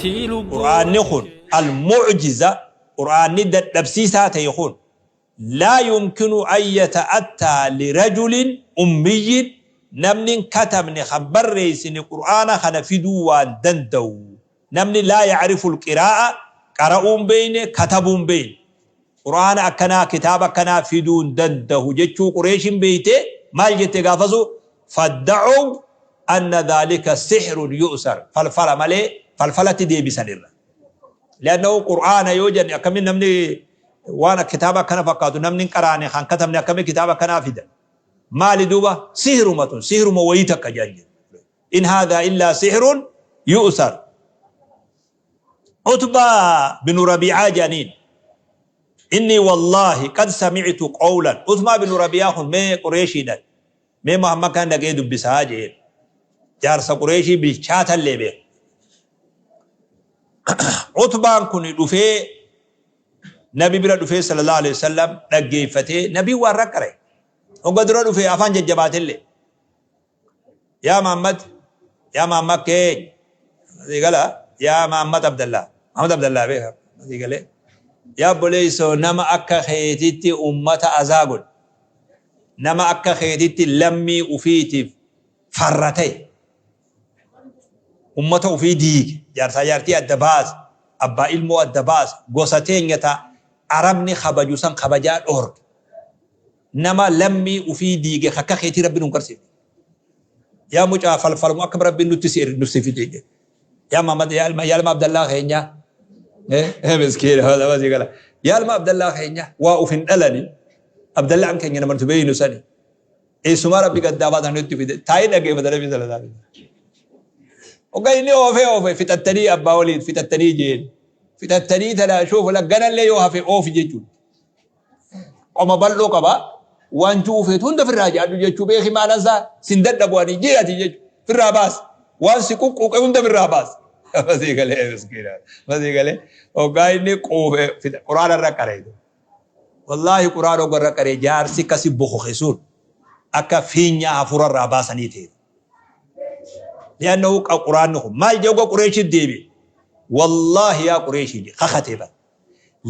Qur'aanni kun al-mu'jiza, Qur'aanni dadhabsiisaa ta'e kun, laa yumkinu an yata'attaa lirajulin ummiyyin, namni hin katabne kan barreessine Qur'aana kana fiduu waan danda'u. Namni laa ya'rifu al-qiraa'a, qara'uu hin beekne, katabuu hin beekne. Qur'aana akkanaa, kitaaba akkanaa fiduu hin dandahu jechuu Qureeshin beeytee maal jette gaafasu? Fadda'ow anna dhaalika sihrun yu'sar, falfala malee falfalatti deebisan irra. Li'annahu Qur'aana yoo jenne akkamiin namni waan kitaaba akkana fakkaatu namni hin qaraane kan katabne akkamiin kitaaba akkanaa fida? Maali duuba? Sihruma tun, sihruma wayii takka jedhan jedhu. In haadhaa illaa sihrun yu'sar. Utbaa binu Rabiicaa jedhaniin. Innii wallaahi qad sami'tu qawlan. Utbaa binu Rabiicaa kun mee Qureeshiidhan. Mee Muhammad kan dhaqee dubbisaa jeen. Jaarsa Qureeshii bilchaatallee beeku. Utbaan kun dhufee Nabi bira dhufee sallallahu alaihi wasallam dhaggeeffatee Nabiin waan raqqare. Hogga dura dhufee afaan jajjabaatellee. Yaa Muhammad, yaa Muhammad keenya. Asii gala, yaa Muhammad Abdallah. Muhammad Abdallah beeka. Asii galee. Yaa obboleessoo, nama akka keetitti ummata azaa godhe. Nama akka keetitti lammii ufiitiif farra ta'e. Ummata ufii diige. Jaarsaa jaartii adda baase. Abbaa ilmoo adda baase. Gosa teenya ta Arabni kabaju san kabajaa dhoorge. Nama lammii ufii diige ka akka keetii Rabbi nun garsiifne. Yaa mucaa falfalmu akkam Rabbiin nutti si nu si fide jedhe. Yaa Muhammad, yaa ilma, yaa ilma Abdallaa keenya. Eh miskiina nama si gala. Yaa ilma Abdallaa keenya waa uf hin dhalani. Abdallaan keenya nama nuti beeynu sani. Eessumaa Rabbi gaddaa baatan nutti fide. Taa'ee dhaggeeffata Nabi sallallahu alaihi wasallam. Hogga inni oofee oofe fixattanii abbaa waliin fixattanii jeen. Fixattanii tana shuufu ganallee yoo hafe oofi jechuudha. Qoma bal'oo qaba. Waan ju'uu feetu hunda firraa jaadhu jechuu beeki maalan isaa sin dadhabu ani jee ati jechu firraa baasi. Waan si quqquuqe hunda firraa baasi. Masii galee miskiina. Masii galee hoggaa inni quufe quraana irra qaree. Wallaahi quraana hogga irra qaree jaarsi akkasi bokoke sun akka fiinyaa hafuura irraa baasanii ta'e. Li'annahu quraanni kun maal jee hogga Qureeshiif deebi'e. Wallaahi yaa Qureeshii jee kakatee bara.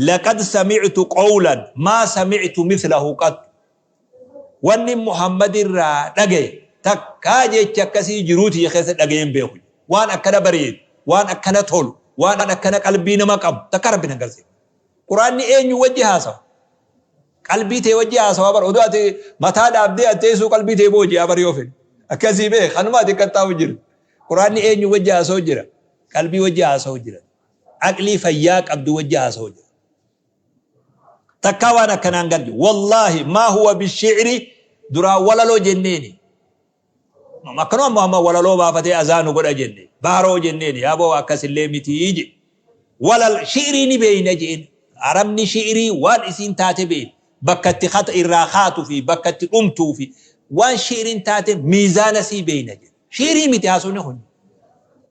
Laqad sami'tu qawlan maa sami'tu mithlahu qattu. Wanni Muhammad irraa dhagaye takkaa jecha akkasii jiruu tiyya keessa dhagayee hin beeku. Waan akkana bareedu, waan akkana tolu, waan akkana qalbii nama qabu takkaa Rabbi nan garsiifne. Qur'aanni eenyu wajji haasawa? Qalbii tee wajji haasawa bar. Odoo ati mataa dhaabdee ati teessuu qalbii tee booji'a bar yoo fedhe. Akkasii beek kanuma ati akka taa'u jiru. Qur'aanni eenyu wajji haasa'u jira? Qalbii wajji haasa'u jira. Aqlii fayyaa qabdu wajji haasa'u jira. Takkaa waan akkanaa hin garge. Wallaahi maa huwa bishi'ri, duraan walaloo jenneeni. Akkanuma Muhammad walaloo baafatee azaa nu godha jenne. Baaroo jenneeni. Yaaboo akkasillee mitii je. Walal shi'rii ni beeyna jeen. Arabni shi'rii waan isiin taate beeyna. Bakka itti kata irraa kaatu fi bakka itti dhumtuu fi waan shi'riin taate miizaana sii beeyna jeen. Shiirii miti haasofni kun.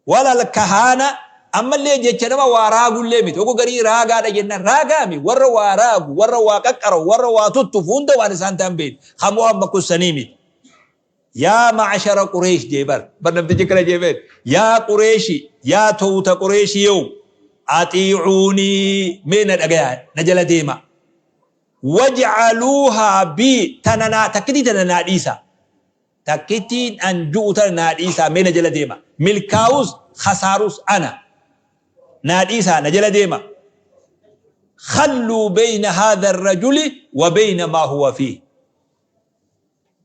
Walal kahaana, ammallee jecha nama waa raagullee miti. Oguu garii raagaadha jenna. Raagaami warra waa raagu, warra waa qaqqara'u, warra waa tuttufu hunda waan isaan ta'an beekna. Kan Muhammad kun sanii miti. Yaa ma'ashara Qureesh jee bar. Bar namtichi kana jee beek. Yaa Qureeshi, yaa toowta Qureeshi yoo axiicuunii, mee na dhagayaa, na jala deema. Waj'aluuhaa bii, tana naa takkitii tana naa dhiisaa. Takkittiin an ju'u tana naa dhiisaa mee na jala deema. Milkaawus khasaarus ana. Naa dhiisaa na jala deema. Khalluu beyna haadha arrajuli wa beyna maa huwa fiih.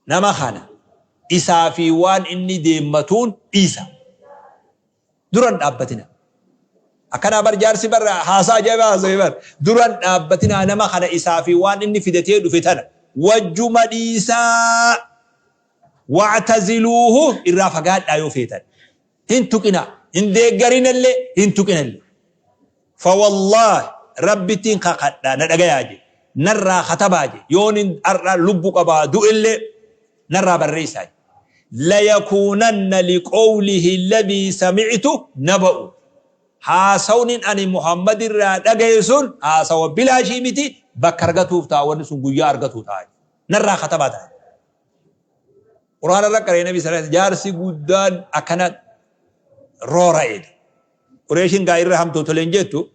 Nama kana isaa fi waan inni deemmatuun dhiisa. Dura hin dhaabbatina. Akkanaa bar jaarsi bar haasaa ajaa'ibaa haasa'e bar. Dura hin dhaabbatinaa, nama kana isaa fi waan inni fidatee dhufe tana wajjuma dhiisaa. Wa'taziluuhu, irraa fagaadhaa yoo feetan. Hin tuqinaa. Hin deeggarinallee, hin tuqinallee. Fawallahi, Rabbittiin kakadhaa, na dhagayaa je. Narraa katabaa je. Yoon har'a lubbu qabaa du'ellee narraa barreessaa je. Layakuunanna liqowlihi alladhii sami'tu naba'u. Haasawnin ani Muhammad irraa dhagaye sun haasawa bilaashii miti, bakka argatuuf ta'a, wanni sun guyyaa argatuu ta'a. Narraa katabaa ta'a. Qur'aana irra qaree Nabi sallallahu, jaarsi guddaan akkana roora'e. Qureeshiin gaa irra hamtuu tole hin jettu.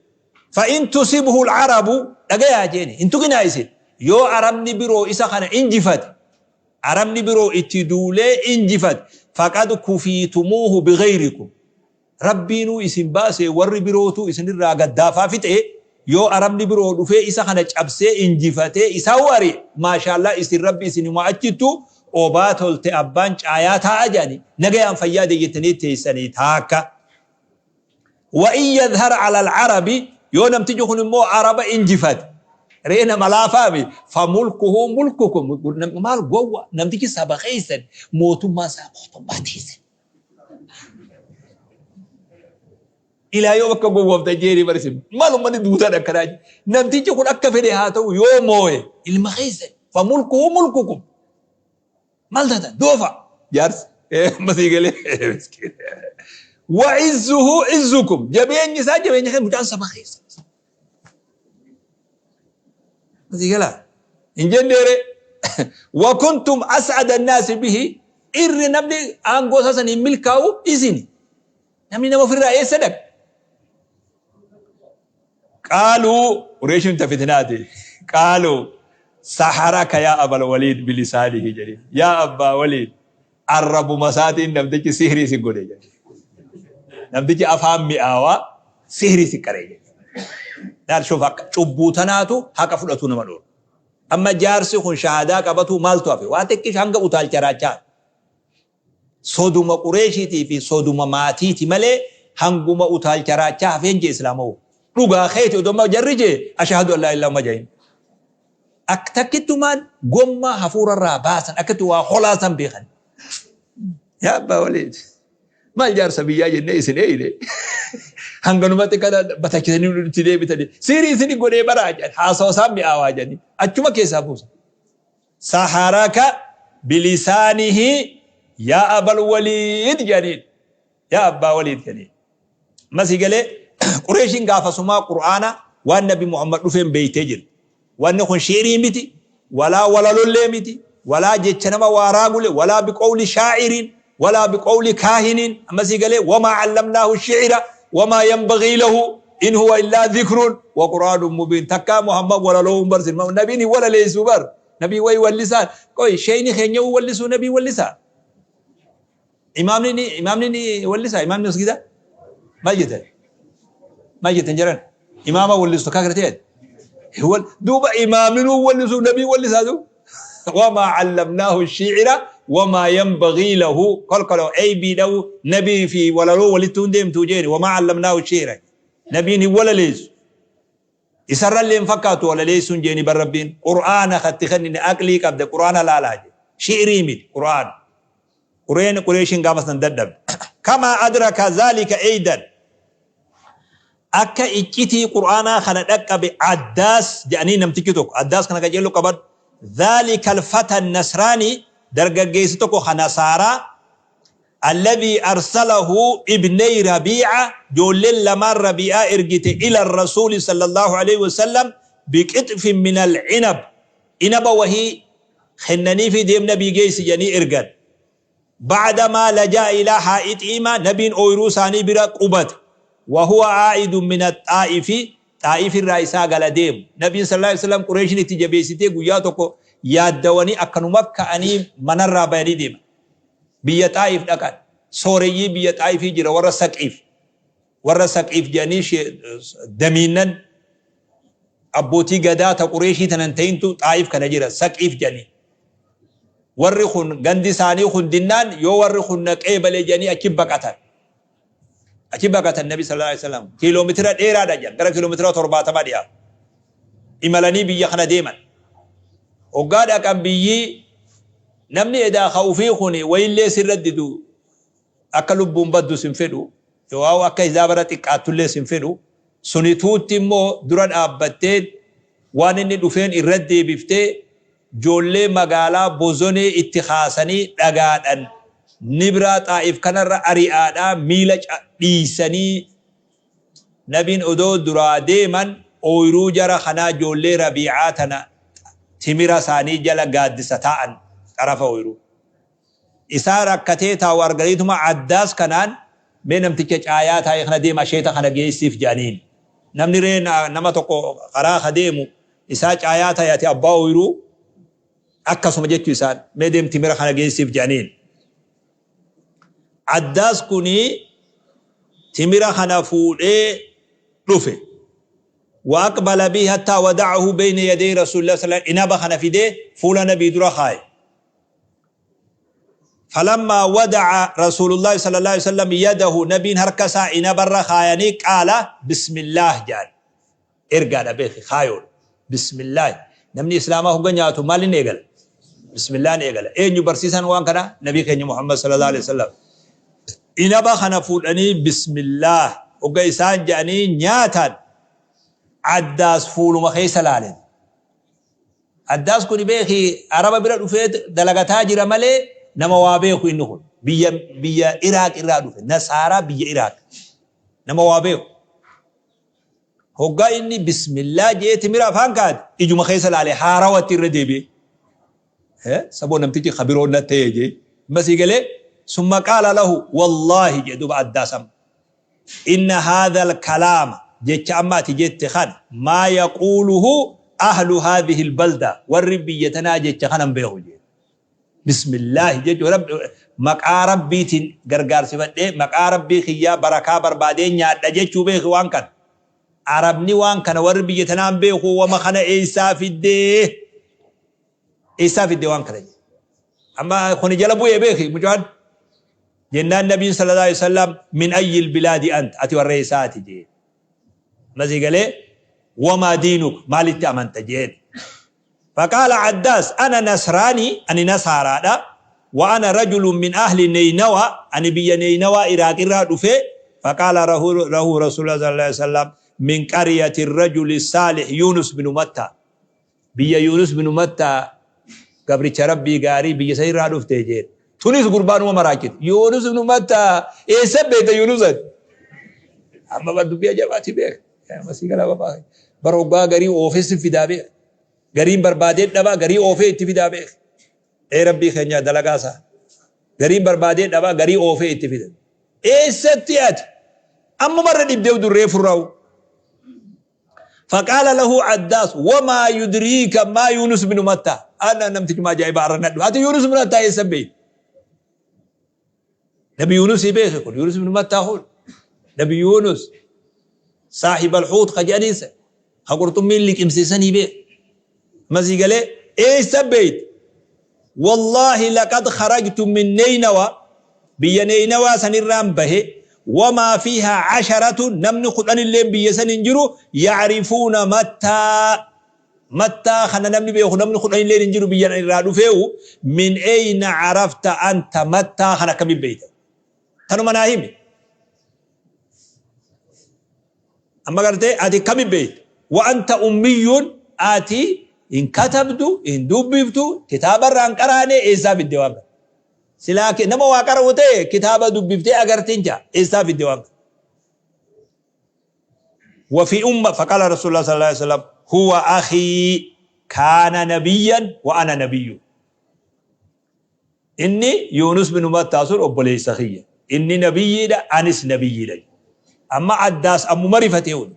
Fa'in tusibhu al-arabu, dhagayaa jeeni hin tuqinaa isin. Yoo Arabni biroo isa kana injifate, Arabni biroo itti duulee injifate, faqad kufiitumuuhu bighayrikum. Rabbiinuu isin baasee warri birootuu isinirraa gaddaafaa fixe. Yoo Arabni biroo dhufee isa kana cabsee injifatee isaahuu ari'e, maashaallaa, isin Rabbi isinuma achittu obaa tolte abbaan caayaa taa'a jedhanii nagayaan fayyaa deeyyettanii teessanii taakka. Wa in yadhar ala al-arabi, yoo namtichi kun immoo Araba injifate, ree nama laafaami, fa mulkuhu mulkukum. Maal gowwa, namtichi saba keessan, mootummaa isaa mootummaa teessan. Ilaa yoo bakka gowwoomta jeeri barisin maal ummanni duutaan akkanaa jedhe. Namtichi kun akka fedhe haa ta'u, yoo mooye ilma keessan, fa mulkuhu mulkukum. Maal taatan doofa jaarsi masii galee wa izzuhu izzukum, jabeenyi isaa jabeenya kee, mucaan saba keessa masii galaa hin jenneere. Wa kuntum as'ada annaasi bihi, irri namni aangoo isaa saniin milkaa'u isini. Namni nama ofirraa eessa dhaqa? Qaaluu, Qureeshiin ta fitnaati. Qaaluu saharaka yaa Abal Waliid bilisaanihi jedheen. Yaa Abbaa Waliid, arrabuma isaatiin namtichi sihrii si godhe jedhe. Namtichi afaan mi'aawaa sihrii si qaree jedhe. Laal shuuf, akka cubbuu tanaatu haqa fudhatuu nama dhoorga. Amma jaarsi kun shahaadaa qabatuu maaltu hafe? Waa xiqqisha hanga utaalcha raachaa. Soduma Qureeshiitii fi soduma maatiiti malee hanguma utaalcha raachaa hafeen jee islaamawuu. Dhugaa keeti odoma jarri jee ashahadu an laa ilaaha illallah jahin. Ak takkittumaan gommaa hafuurarraa baasan akkatti waa holaasan beekan. Yaa Abbaa Waliid, maal jaarsa biyyaa jennee isin eeyne, hanganumatti kana batachisanii nutti deebitanii, siirii isin godhee baraa jedhan, haasawa isaan mi'aawaa jedhanii achuma keessaa buusan. Saharaka bilisaanihi yaa Abal Waliid jedhaniin. Yaa Abbaa Waliid jedhaniin. Amma sii galee, Qureeshiin gaafasumaa Qur'aana waan Nabi Muhammad dhufeen beeytee jirti. Wanni kun shi'irii miti, walaa walalollee miti, walaa jecha nama waa raagule, walaa biqowli shaa'iriin, walaa biqowli kaahiniin. Amma sii galee, wamaa allamnaahu shi'ira wamaa yanbagii lahu in huwa illaa dhikrun wa qur'aanun mubiin. Takkaa Muhammad walaloo hin barsin. Nabiin hin walaleessu bar. Nabii wayi wallisaan. Qoy, sheeyni keenya wallisuu, nabii wallisaa. Imaamni ni wallisaa, imaamni masgidaa. Maal jettan? Maal jettan jiran? Imaama wallisu takkaa gartee? Duuba imaaminuu wallisuu, nabii wallisaa du. Wamaa allamnaahu shi'ira wamaa yanbagii lahu, kolkolo aybii dhawu nabii fi walaloo walitti hin deemtuu jeeni. Wamaa allamnaahu shi'ira, nabiin hin walaleessu. Isarrallee hin fakkaatu walaleessuun jeeni bar. Rabbiin Qur'aana katti kennine, aqlii qabda, Qur'aana laalaa jee. Shi'rii miti, Qur'aana. Qureen Qureeshiin gaafa san dadhabde. Kamaa adraka zaalika eydan, akka iccitii Qur'aanaa kana dhaqqabe Addaas jedhanii namtichi tokko. Addaas kana qajeello qabadhu. Dhaalika alfata nasraanii, dargaggeessi tokko ka nasaaraa, alladhii arsalahu ibnay Rabii'a, joolleen lamaan Rabii'aa ergite, ila rasuuli sallallahu alaihi wasallam biqixfin min alcinab, inaba wahii kennaniifi deem nabii geessi jedhanii ergan. Ba'damaa laja'a ilaa haa'ixiima, nabiin ooyruu isaanii bira qubate. Wa huwa aa'idun min axxaa'ifi, Xaa'if irraa isaa gala deemu. Nabiin sallallaahu aleyhi wa sallam Qureeyshiin itti jabeessitee guyyaa tokko yaaddawanii akkanuma ka'anii manarraa bayanii deeman. Biyya Xaa'if dhaqan. Sooreyyii biyya Xaa'ifii jira, warra Saqiif. Warra Saqiif jedhanii damiinnan abbootii gadaa ta Qureeshii tana hin ta'intu Xaa'if kana jira, Saqiif jedhanii. Warri kun gandi isaanii kun dinnaan yoo warri kun na qeebale jedhanii achi baqatan. Achi baqatan Nabi sallallahu alaihi wasallam. Kiiloomeetira dheeraadha jedhan, gara kiiloomeetira 70 dhiyaatu. Imalanii biyya kana deeman. Hoggaa dhaqan biyyi namni edaa ka ufii kun wayillee sirra didu akka lubbuun baddu sin fedhu, yoo akka hisaaba irra xiqqaattullee sin fedhu. Suni tuutti immoo dura dhaabbattee waan inni dhufeen irra deebiftee joollee magaalaa bozonee itti kaasanii dhagaadhan nibraa Xaa'if kanarra ari'aadhaa miila dhiiysanii. Nabiin odoo duraa deeman ooyruu jara kanaa joollee Rabiicaa tana timira isaanii jala gaaddisa taa'an, xarafa ooyruu. Isaa rakkatee taa'u arganiituma Addaas kanaan Mee namticha caayaa taa'e kana deema asheeta kana geessiif jedhaniin. Namni ree nama tokko karaa ka deemu isaa caayaa ta'e ati abbaa ooyiruu akkasuma jechuu isaan mee deem timira kana geessiif jedhaniin. Addaas kuni timira kana fuudhee dhufe. Wa aqbala bihi hattaa wada'ahu bayna yaday rasuulillah sallallahu alaihi wasallam inaba kana fidee fuula nabii dura kaaye. Falammaa wada'a rasuulullaahi sallallaahu aleyhi wasallam yadahu nabiin harka isaa inabarra kaayanii qaala bismillaah jedhan. Ergaadha beeki kaayoodha. Bismillaahi. Namni islaamaa hogga nyaatu maalin eegala? Bismillaan eegala. Eenyu barsiisan waan kana? Nabii keenya Muhammad sallallaahu aleyhi wasallam. Inaba kana fuudhanii bismillaah hogga isaan jedhanii nyaatan addaas fuuluma keessa laalen. Addaas kuni beeki araba bira dhufee dalagataa jira malee nama waa beeku inni kun biyya biyya Iraaq irraa dhufe nasaaraa biyya Iraaq nama waa beeku. Hoggaa inni bismillaa jee timira afaan kaate ijuma keessa laale haarawatti irra deebi'e. Saboo namtichi kabiroo na ta'e jee masii galee summa qaala lahu wallaahi jee duuba addaas amma. Inna haadhal kalaama, jecha amma ati jette kana, maa yaquuluhu ahlu haadhihil balda, warri biyya tanaa jecha kana hin beeku jeen. Bismillaahi jechuun Rabbi maqaa Rabbiitiin gargaarsifadhee maqaa Rabbii kiyyaa barakaa barbaadee nyaadha jechuu beeki waan kana. Arabni waan kana warri biyya tanaa hin beeku wama kana eessaa fiddee? Eessaa fidde waan kana jedhe. Amma kuni jala bu'ee beeki mucaan. Jennaan Nabiin sallallahu alaihi wasallam min ayyil bilaadi ant ati warra eessaati jeen. Masii galee wamaa diinuk maalitti amanta jeen. Faqaala Addaas ana nasraanii ani nasaaraadha wa ana rajulun min ahli Neynawa ani biyya Neynawaa Iraaq irraa dhufe faqaala lahu rasuulullah sallallahu alaihi wasallam min qaryati rajuli saalih Yunus bin Matta Biyya Yuunus binu Mattaa gabricha Rabbii gaarii biyya san irraa dhufte jeen. Tunis gurbaa numa maraachite. Yuunus binu Mattaa eessa beekta Yuunus ati? Amma bar dubbii ajaa'ibaa beeka. Masii galaa babaa. Bar hoggaa garii oofee si fidaa beeka. Gariin barbaadee dhabaa garii oofee itti fidaa beeka. Ee Rabbii keenya dalagaa isaa. Gariin barbaadee dhabaa garii oofee itti fida. Eessatti ati? Ammumarra dhibdee durree furraa'u. Faqaala lahu Addaas wamaa yudriika maa Yuunus binu Mattaa. Ana namtichuma ajaa'iba arra nadhu. Ati Yuunus binu Mattaa eessa beekta? Nabi Yuunus beeke kun Yuunus binu Mattaa kun Nabi Yuunus saahiba alhuut ka jedhaniin san ka qurxummiin liqimsisanii beeke. Masii galee eessa beekta? Wallaahi laqad kharajtu min Neynawa biyya Neynawaa sanirraan bahe wamaa fiihaa casharatu namni kudhanilleen biyya san hin jiru yacrifuuna mattaa mattaa kana namni beeku namni kudhanilleen hin jiru biyya irraa dhufeewu min eyna carafta anta mattaa kana akkamiin beeyta tanuma naa himi Amma gartee ati akkami beekta? Wa anta ummiyyuun ati hin katabdu, hin dubbiftu, kitaaba irraa hin qaraane eessaa fidde waan kana? Silaa nama waa qara'u ta'e kitaaba dubbiftee agarteen jaa eessaa fidde waan kana? Wa fi umma faqala Rasulullah sallallahu alaihi wasallam huwa akhii kaana nabiyyan wa ana nabiyyun. Inni Yuunus binu Mattaa sun obboleessa kiyya. Inni nabiyyiidha, anis nabiyyiidha jedhe. Amma Addaas ammuma rifate kun.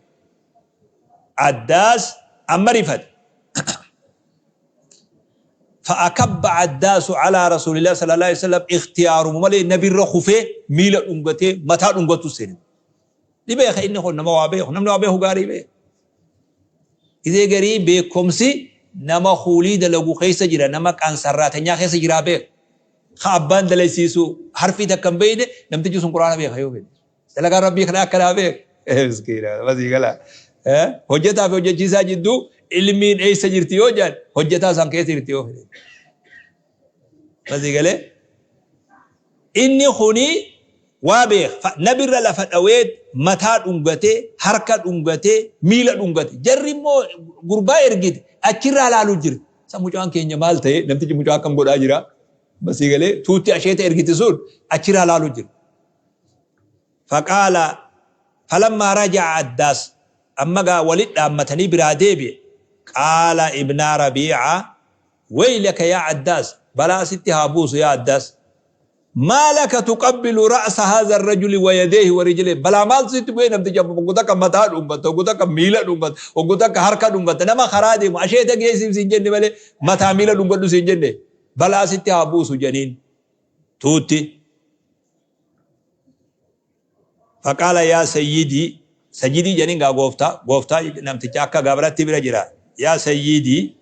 Addaas amma rifate. Fa'akabba Addaasu alaa Rasuulillah sallallahu alaihi wasallam ikhtiyaaruma malee nabirra kufee miila dhungatee mataa dhungatu seene. Ni beeka inni kun nama waa beeku. Namni waa beeku gaarii beeka. Gizee garii beekomsi nama kuulii dalagu keessa jira, nama qansarraatanyaa keessa jiraa beeka. Ka abbaan dalaysiisu harfii takka hin beeyne namtichi sun quraana beeka yoo fedhe. Dalagaan rabbii kana akkanaa beeka. Miskiina masii galaa. Hojjetaa fi hojjechiisaa jidduu ilmiin eessa jirti yoo jedhan hojjetaa san keessa jirti yoo fedhe. Masii galee. Inni kuni waa beeka. Nabirra lafa dhawee mataa dhungatee, harka dhungatee, miila dhungate. Jarri immoo gurbaa ergite achirraa laaluu jira. Sa mucaan keenya maal ta'e namtichi mucaa akkam godhaa jira. Masii galee tuutti asheeta ergite sun achirraa laaluu jira. Faqaala falammaa raja'a addaas amma gaa walit dhaammatanii biraa deebi'e. Qaala ibnaa Rabiica Weylaka yaa Addaas, balaa sitti haa buusu yaa Addaas. Maa laka tuqabbilu ra'sa haadha arrajuli wa yadeehi wa rijleehi, balaa maaltu sitti bu'ee namticha hoggu takka mataa dhungatta, hoggu takka miila dhungatta, hoggu takka harka dhungatta, nama karaa deemu asheeta geessiif siin jenne malee mataa miila dhungadhu siin jenne, balaa sitti haa buusu janiin tuutti. Faqaala yaa sayyidii, sayyidii janiin gaa gooftaa, gooftaa namticha akka gabratti bira jira, yaa sayyidii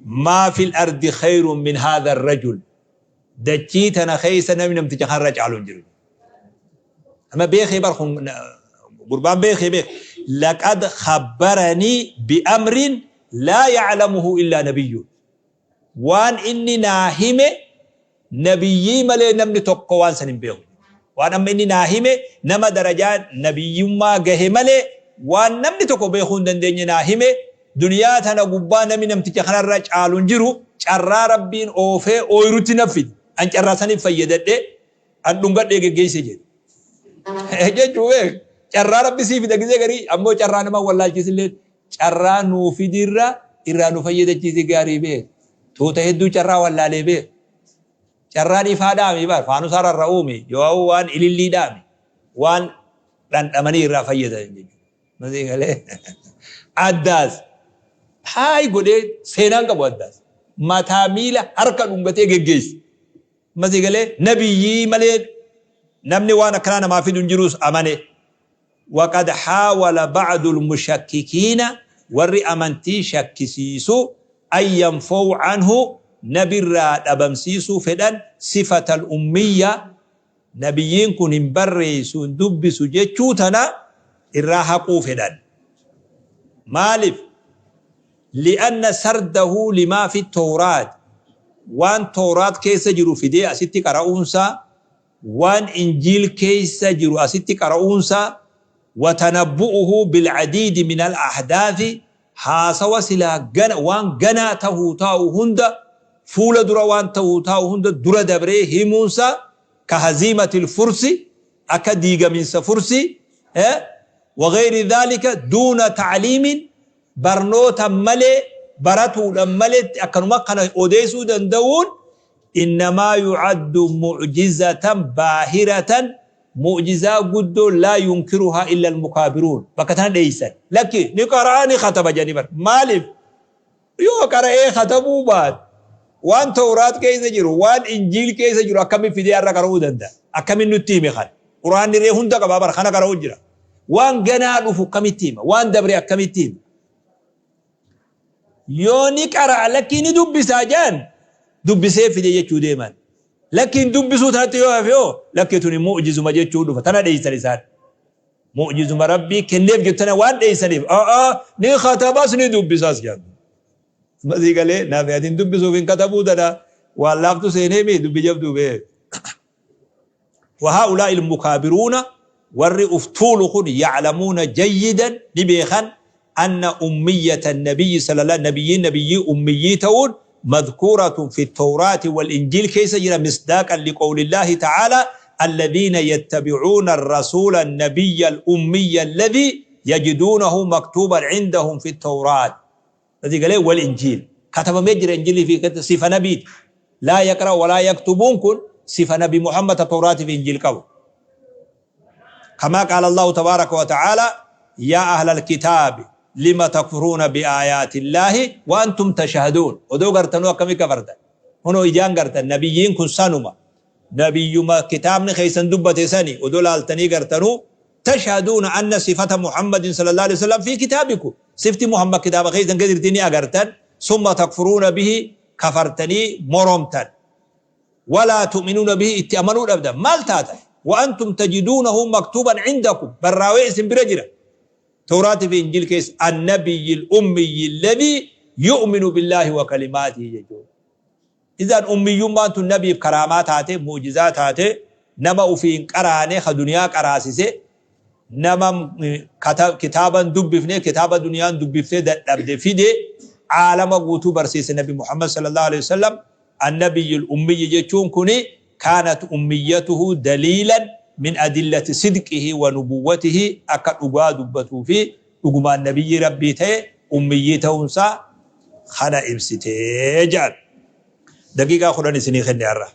maa fil ardi khayrun min haadha arrajul, dachii tana keessa namni namticha kanarra caalu hin jiru. Amma beekee bar kun gurbaan beekee beek. Laqad khabbaranii bi'amrin laa ya'lamuhu illaa nabiyyun. Waan inni naa hime nabiyyii malee namni tokko waan san hin beeku. Waan amma inni naa hime nama darajaa nabiyyummaa gahe malee waan namni tokko beekuu hin dandeenye naa hime. Duniyaa tana gubbaa namni namticha kanarra caalu hin jiru. Carraa Rabbiin oofee ooyrutti na fide. An carraa saniif fayyadadhe an dhungadhee geggeesse jedhe. Jechuu beek. Carraa Rabbi sii fida gizee garii ammoo carraa nama wallaalchisillee carraa nuu fidirra irraa nu fayyadachiisi gaarii beek. Tuuta hedduu carraa wallaalee beek. Carraan ifaa dhaami bar faanusaa rarra'uumi yoo waan ilillii dhaami waan dhandhamanii irraa fayyadan jechuudha. Masii galee addaas haay godhee seenaan qabu addaas mataa miila harka dhungatee geggeesse. Masii galee nabiyyii malee namni waan akkanaa namaa fidu hin jirus amane. Waqad haawala ba'dul mushakkikiina, warri amantii shakkisiisu, an yanfow anhu, nabirraa dhabamsiisuu fedhan, sifatal ummiyya, nabiyyiin kun hin barreessu hin dubbisu jechuu tana irraa haquu fedhan. Maalif? Li'anna sardahu limaa fi towraat, waan towraat keessa jiru fidee asitti qara'uunsaa, waan Injiil keessa jiru asitti qara'uunsaa, wa tanabbu'uhu bil'adiidi minal ahdaathi, haasawa silaa gana waan ganaa tahuu taa'u hunda, fuula dura waan tahuu taa'u hunda dura dabree himuunsaa, ka haziimatil fursi, akka diigaminsa fursii, wa ghayri dhaalika duuna ta'liimin, barnootan malee, baratuudhan maletti akkanuma kana odeessuu danda'uun, innamaa yu'addu mu'jizatan baahiratan, mu'jizaa guddoo, laa yunkiruhaa illa almukaabiruun. Bakka tana dheeysan, lakki ni qara'a ni kataba jedhanii bar. Maaliif yoo qara'ee katabuu baate waan tawraat keessa jiru, waan injiil keessa jiru akkamiin fidee har'a qara'uu danda'a? Akkamiin nutti hime? Kana quraanni ree hunda qabaa bar, kana qara'uu jira. Waan ganaa dhufu akkamitti hima? Waan dabre akkamitti hima? Yoo ni qara'a, lakkii ni dubbisaa jedhan, dubbisee fide jechuu deeman. Lakkiin dubbisuu tanatti yoo hafe hoo, lakkii tuni mu'jizuma jechuu dhufa. Tana dheeysan isaan. Mu'jizuma Rabbii kenneef jettu tana waan dheeysaniif, a'a, ni katabas ni dubbisas jedhan. Masii galee naaf atiin dubbisuuf hin katabuu tana waan laaftu seenee mi dubbi jabduu bee. Wahaa'ulaa'i al-mukaabiruuna, warri uf tuulu kun, ya'lamuuna jayyidan, ni beekan, anna ummiyyata an-nabiyyi sallallahu nabiyyiin nabiyyii ummiyyii ta'uun madhkuuratun fi at-tawraati wal-injiil keessa jira, misdaaqan liqawlillaahi ta'aalaa alladhiina yattabi'uuna ar-rasuula an-nabiyya al-ummiyya alladhii yajiduunahu maktuuban 'indahum fi at-tawraat. Asii galee wal injiil. Katabamee jira injilii fi sifa nabiiti. Laa yaqra'u walaa yaktubuun kun sifa nabi Muhammad ta Tawraatii fi injiil qabu. Kamaa qaala Allahu tabaaraka wa ta'aalaa yaa ahlal kitaabi lima takfuruuna biaayaati Illaahi wa antum tashhaduun. Odoo gartanuu akkamii kafartan? Kunoo ijaan gartan nabiyyiin kun sanuma. Nabiyyuma kitaabni keessan dubbate sani odoo laaltanii gartanuu, tashhaduuna anna sifata Muhammadin sallallahu alaihi wasallam fi kitaabikum, sifti Muhammad kitaaba keessan keessa jirti ni agartan, summa takfuruuna bihi, kafartanii moromtan, walaa tu'minuuna bihi, itti amanuu dhabdan, maal taatan? Wa antum tajiduunahu maktuuban cindakum, barraawee isin bira jira Tawraatii fi Injiil keessa, annabiyyil ummiyyi alladhii yu'minu billaahi wa kalimaatihi jechuudha. Izan ummiyyummaan tun nabiif karaamaa taate, mu'jizaa taate, nama ufii hin qaraane ka duniyaa qaraasise, nama kitaaba hin dubbifne kitaaba duniyaan dubbiftee dadhabde fide aalama guutuu barsiise nabi Muhammad sallallahu alaihi wasallam. Annabiyyul ummiyyi jechuun kuni kaanat ummiyyatuhu daliilan min adillati sidqihi wa nubuwwatihi, akka dhugaa dubbatuu fi dhugumaan nabiyyii Rabbii ta'e ummiyyii ta'uunsaa kana ibsite jedhan. Daqiiqaa 10 isinii kenne har'a.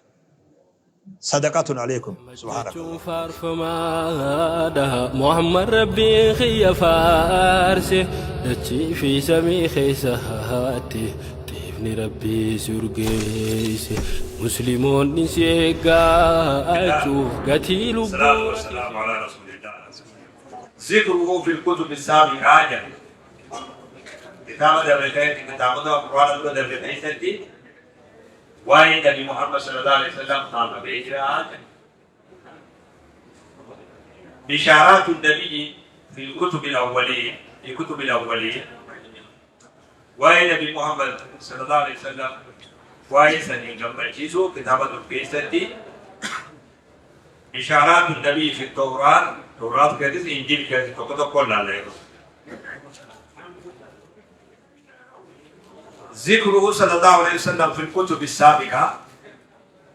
Sadaqatun aleykum. Subhaanakallah. Jechuun faarfamaadha Muhammad Rabbiin kiyya faarse dachii fi samii keessatti xiifni Rabbii si urgeesse muslimoonni si eeggachuuf gatii Salaatu lubbuu wassalaamu alaa rasuulillah. Zikruhu fil kutubi saabiqaa jedha. Kitaaba dabre keessatti kitaabota Qur'aana dura dabre keessatti Waa'ee Nabi Muhammad sallallahu alaihi wasallam kaafamee jira jedha. Bishaaraatu nabiyyi fi kutubil awwaliin fi kutubil awwaliin waa'ee Nabi Muhammad sallallahu alaihi wasallam waa'ee saniin gammachiisuu kitaaba dur keessatti bishaaraatu nabiyyi fi tawraat tawraat keessatti injiil keessatti tokko tokkoon laalla yeroo. Zikruhu sallallahu alaihi wasallam fil kutubi saabiqa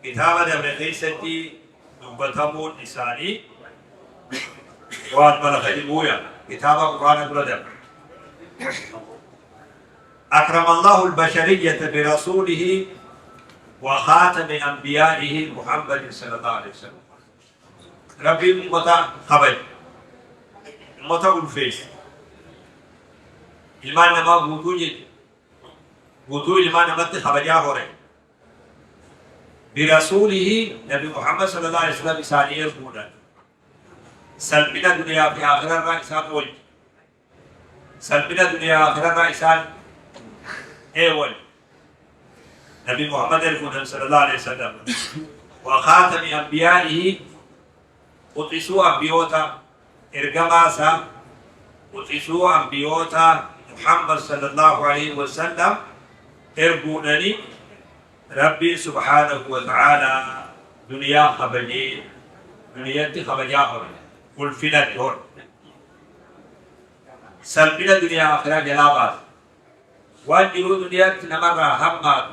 kitaaba dabre keessatti dubbatamuun isaanii waan mala fedhibuuya kitaaba quraana dura dabre. أكرم الله البشرية برسوله وخاتم أنبيائه محمد صلى الله عليه وسلم ربي أمتا خبر أمتا ألفيس Ilmaan namaa guutuu jechuudha. Guutuu ilmaan namatti kabajaa hore. Birasuulihi Nabi Muhammad sallallahu alaihi wasallam isaanii erguudhaan salphina duniyaa fi aakhirarraa isaan oolche. Salphina duniyaa aakhirarraa isaan eewale. Nabi Muhammad erguudhaan sallallahu alaihi wasallam. Wa khaatami anbiyaa'ihi quxisuu ambiyoota ergamaa isaa quxisuu ambiyoota Muhammad sallallahu alaihi wasallam erguudhani Rabbiin subhaanahu wa ta'aalaa duniyaa kabajee duniyatti kabajaa hore ulfinatti hore salphina duniyaa akhiraa jalaa baase waan jiruu duniyaatti namarraa hammaatu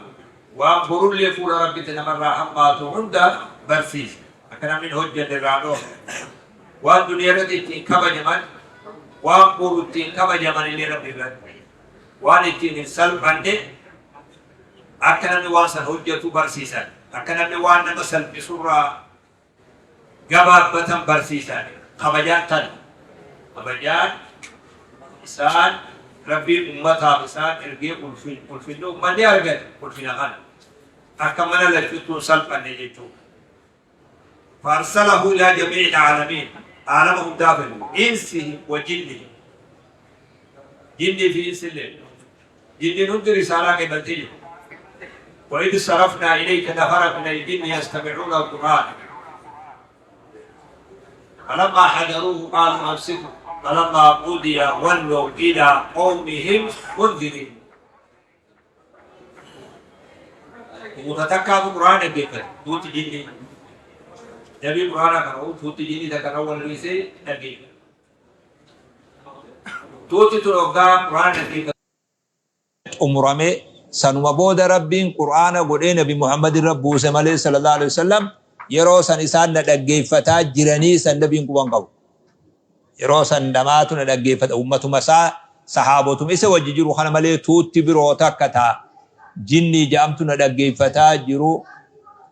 waan borullee fuula Rabbitti namarraa hammaatu hunda barsiise akka namni hin hojjanne irraa dhoorge waan duniyaa irratti ittiin kabajaman waan boru ittiin kabajaman illee Rabbi biratti waan ittiin hin salphanne akka namni waan san hojjatu barsiisan akka namni waan nama salphisurraa gabaabbatan barsiisan. Kabajaan tana. Kabajaan isaan Rabbiin ummataaf isaan ergee ulfin ulfinni ummanni argate ulfina kana. Akka mana lachuttuu hin salphanne jechuudha. Faarsalahu ilaa jamii'il aalamiin aalama hundaaf erge insihim wa jinnihim jinnii fi insillee jinniin hundi risaalaa qeebaltee jirti. وإذ صرفنا إليك نفرا من الجن يستمعون القرآن فلما حضروه قالوا أنصتوا فلما قضي ولوا إلى قومهم منذرين Tuuta takkaatu Qur'aana dhaggeeffate. Tuuti jinnii. Nabii Qur'aana qara'u tuuti jinnii takka kan wal geessee dhaggeeffate. Tuuti tun hoggaa Qur'aana dhaggeeffate. Xumurame sanuma booda Rabbiin Qur'aana godhee Nabi Muhammad irra buuse malee sallallahu alaihi wasallam yeroo san isaan na dhaggeeffataa jiranii san Nabiin quba hin qabu. Yeroo san namaatu na dhaggeeffata ummatuma isaa sahaabotuma isa wajji jiru kana malee tuutti biroo takka ta jinnii ja'amtu na dhaggeeffataa jiru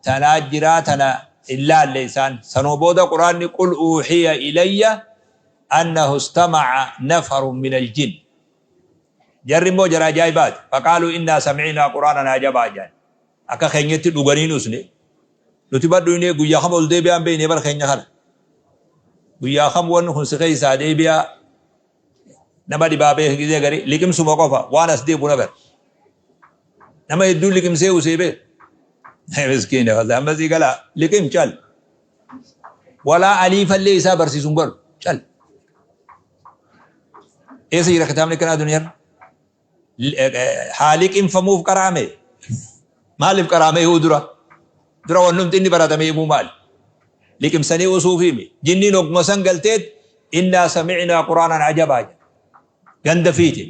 tanaa jiraa tana hin laalle isaan. Sanuma booda Qur'aanni qul uuhiya ilayya annahu istama'a nafarun minal jinn. Jarri immoo jara ajaa'ibaati. Faqaaluu innaa sami'inaa qur'aanan ajabaa jedhan. Akka keenyatti dhuganii hin usne. Nuti bar dhuynee guyyaa kam ol deebi'aa hin beekne bar keenya kana. Guyyaa kam wanni kun si keessaa deebi'aa nama dhibaa beek gizee garii liqimsuma qofa waan as deebi'u nagar. Nama hedduu liqimsee usee beek. Miskiina wallahi amma sii galaa liqim cal. Walaa aliifallee isaa barsiisu hin galu cal. Eessa jira kitaabni akkanaa duniyaarra? Haa liqimfamuuf qara'ame? Maaliif qara'ame huu dura? Dura wannumti inni baratame himuu maali? Liqimsanii usuufiimi. Jinniin hogguma san galteet innaa sami'naa qur'aanan ajabaa jedha. Ganda fiite.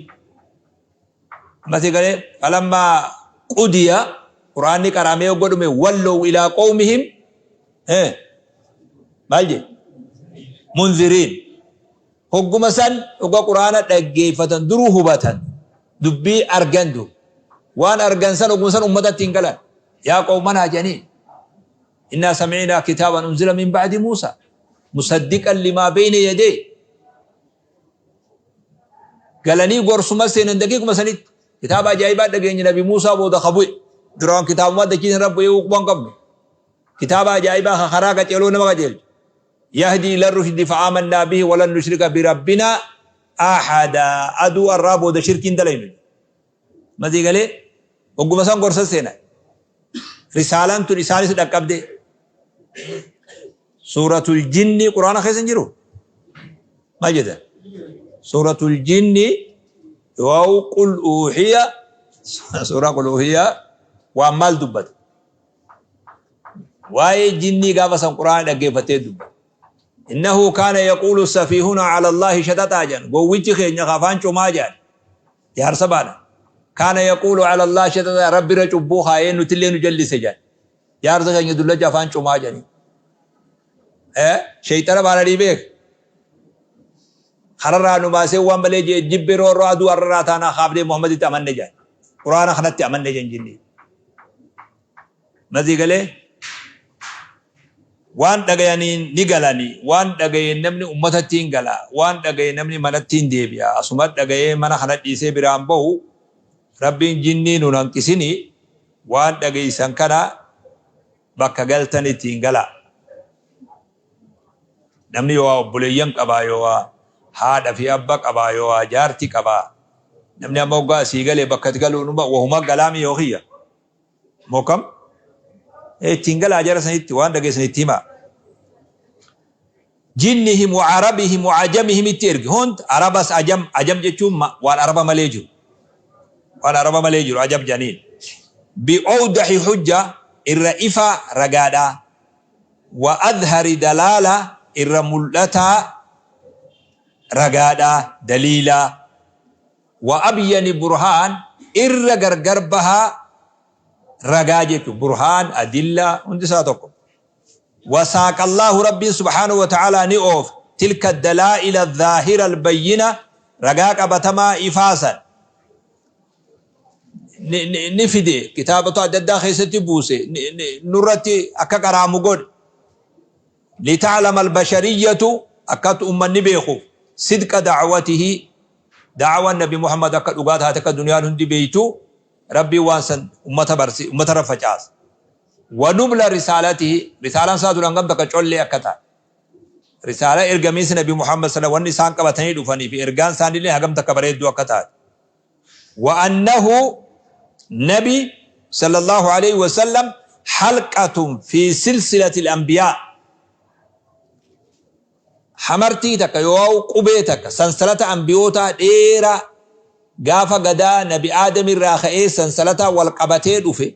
Ammasii galee falammaa qudiya qur'aanni qara'amee hogga dhume wallow ilaa qawmihim maal jedhe? Munziriin. Hogguma san hogga Qur'aana dhaggeeffatan duruu hubatan. Dubbii argan dur. Waan argan san hogguma san ummatatti hin galan. Yaa qawmanaa jedhanii. Innaa sami'inaa kitaaban unzila min ba'di Muusaa musaddiqan limaa beyna yadee. Galanii gorsuma seenan daqiiquma sanitti kitaaba ajaa'ibaa dhageenye Nabi Muusaa booda ka bu'e. Duraan kitaabuma dachii irra bu'ee quban qabnu. Kitaaba ajaa'ibaa ka karaa qaceeloo nama qajeelchu. Yahdii ila rushdi fa'aamannaa bihi walan nushrika birabbina ahada. Aduu arraa booda shirkiin dalaynu. Masii galee hogguma san gorsa seenan. Risaalaan tun isaanis dhaqqabde. Suuratul jinni Quraana keessa hin jiru? Maal jedha? Suuratul jinni yoo qul uuhiya, suuraa qul uuhiya waan maal dubbata? Waa'ee jinnii gaafa san Quraana dhaggeeffatee dubbata. Innahu kaana yaquulu safiihuna ala Allaahi shaxaxaa jedhan, gowwichi keenya ka afaan comaa jedhan. Jaarsa baana. Kaana yaquulu ala Allaahi shaxaxaa, Rabbi irra cubbuu kaayee nutillee nu jallise jedhan. Jaarsa keenya dullacha afaan comaa jedhanii. Sheeyxana baananii beek. Kararraa nu baasee waan malee jee jibbe roorroo aduu arrarraa taanaa kaafnee Muhammaditti amanne jedhan. Quraana kanatti amanne jedhan jinnii. Mazii galee waan dhagayaniin ni galani, waan dhagayeen namni ummatatti hin gala, waan dhagaye namni manatti hin deebi'a. Asuma dhagayee mana kana dhiisee biraan bahu Rabbiin jinnii nun hanqisini, waan dhageeysan kana bakka galtan ittiin galaa. Namni yoo obboleeyyan qabaa, yoo haadha fi abba qabaa, yoo jaarti qabaa. Namni amma hoggaa asii galee bakka itti galu wahuma galaami yoo kiyya. Moo kam? Ittiin galaa jara sanitti waan dhageessan itti himaa. Jinnihim wa arabihim wa ajamihim itti erge. Hund arabas ajam, ajam jechuun waan araba malee jiru. Waan araba malee jiru ajam janiin. Bi owdahi hujja, irra ifa ragaadha. Wa adhari dalaala, irra mul'ataa ragaadha, daliila. Wa abyani burhaan, irra gargar bahaa ragaa jechuudha. Burhaan, adilla, hundi isaa tokko. Wa saaqallaahu, Rabbiin subhaanahu wa ta'aalaa ni oofe, tilka dalaa'ila zaahira albayyina, ragaa qabatamaa ifaa san ni fide, kitaabota adda addaa keessatti buuse, nurratti akka qaraamu godhe. Lita'lama albashariyyatu, akka ummanni beekuuf, sidqa da'watihi, da'waan Nabi Muhammad akka dhugaa taate akka duniyaan hundi beeytu Rabbiin waan san ummata barsi, ummata irra facaase. Wa nubla risaalatihi, risaalaan isaa tun hangam takka collee akka taate. Risaalaa ergamiinsi Nabi Muhammad sallallahu wanni isaan qabatanii dhufanii fi ergaan isaaniillee hagam takka bareedduu akka taate. Wa annahu Nabi sallallahu alayhi wa sallam halqatun fi silsilati al-anbiyaa. Hamartii takka yoo'au qubee takka sansalata anbiyootaa dheeraa gaafa gadaa Nabi Aadam irraa ka'ee sansalataan wal qabatee dhufe.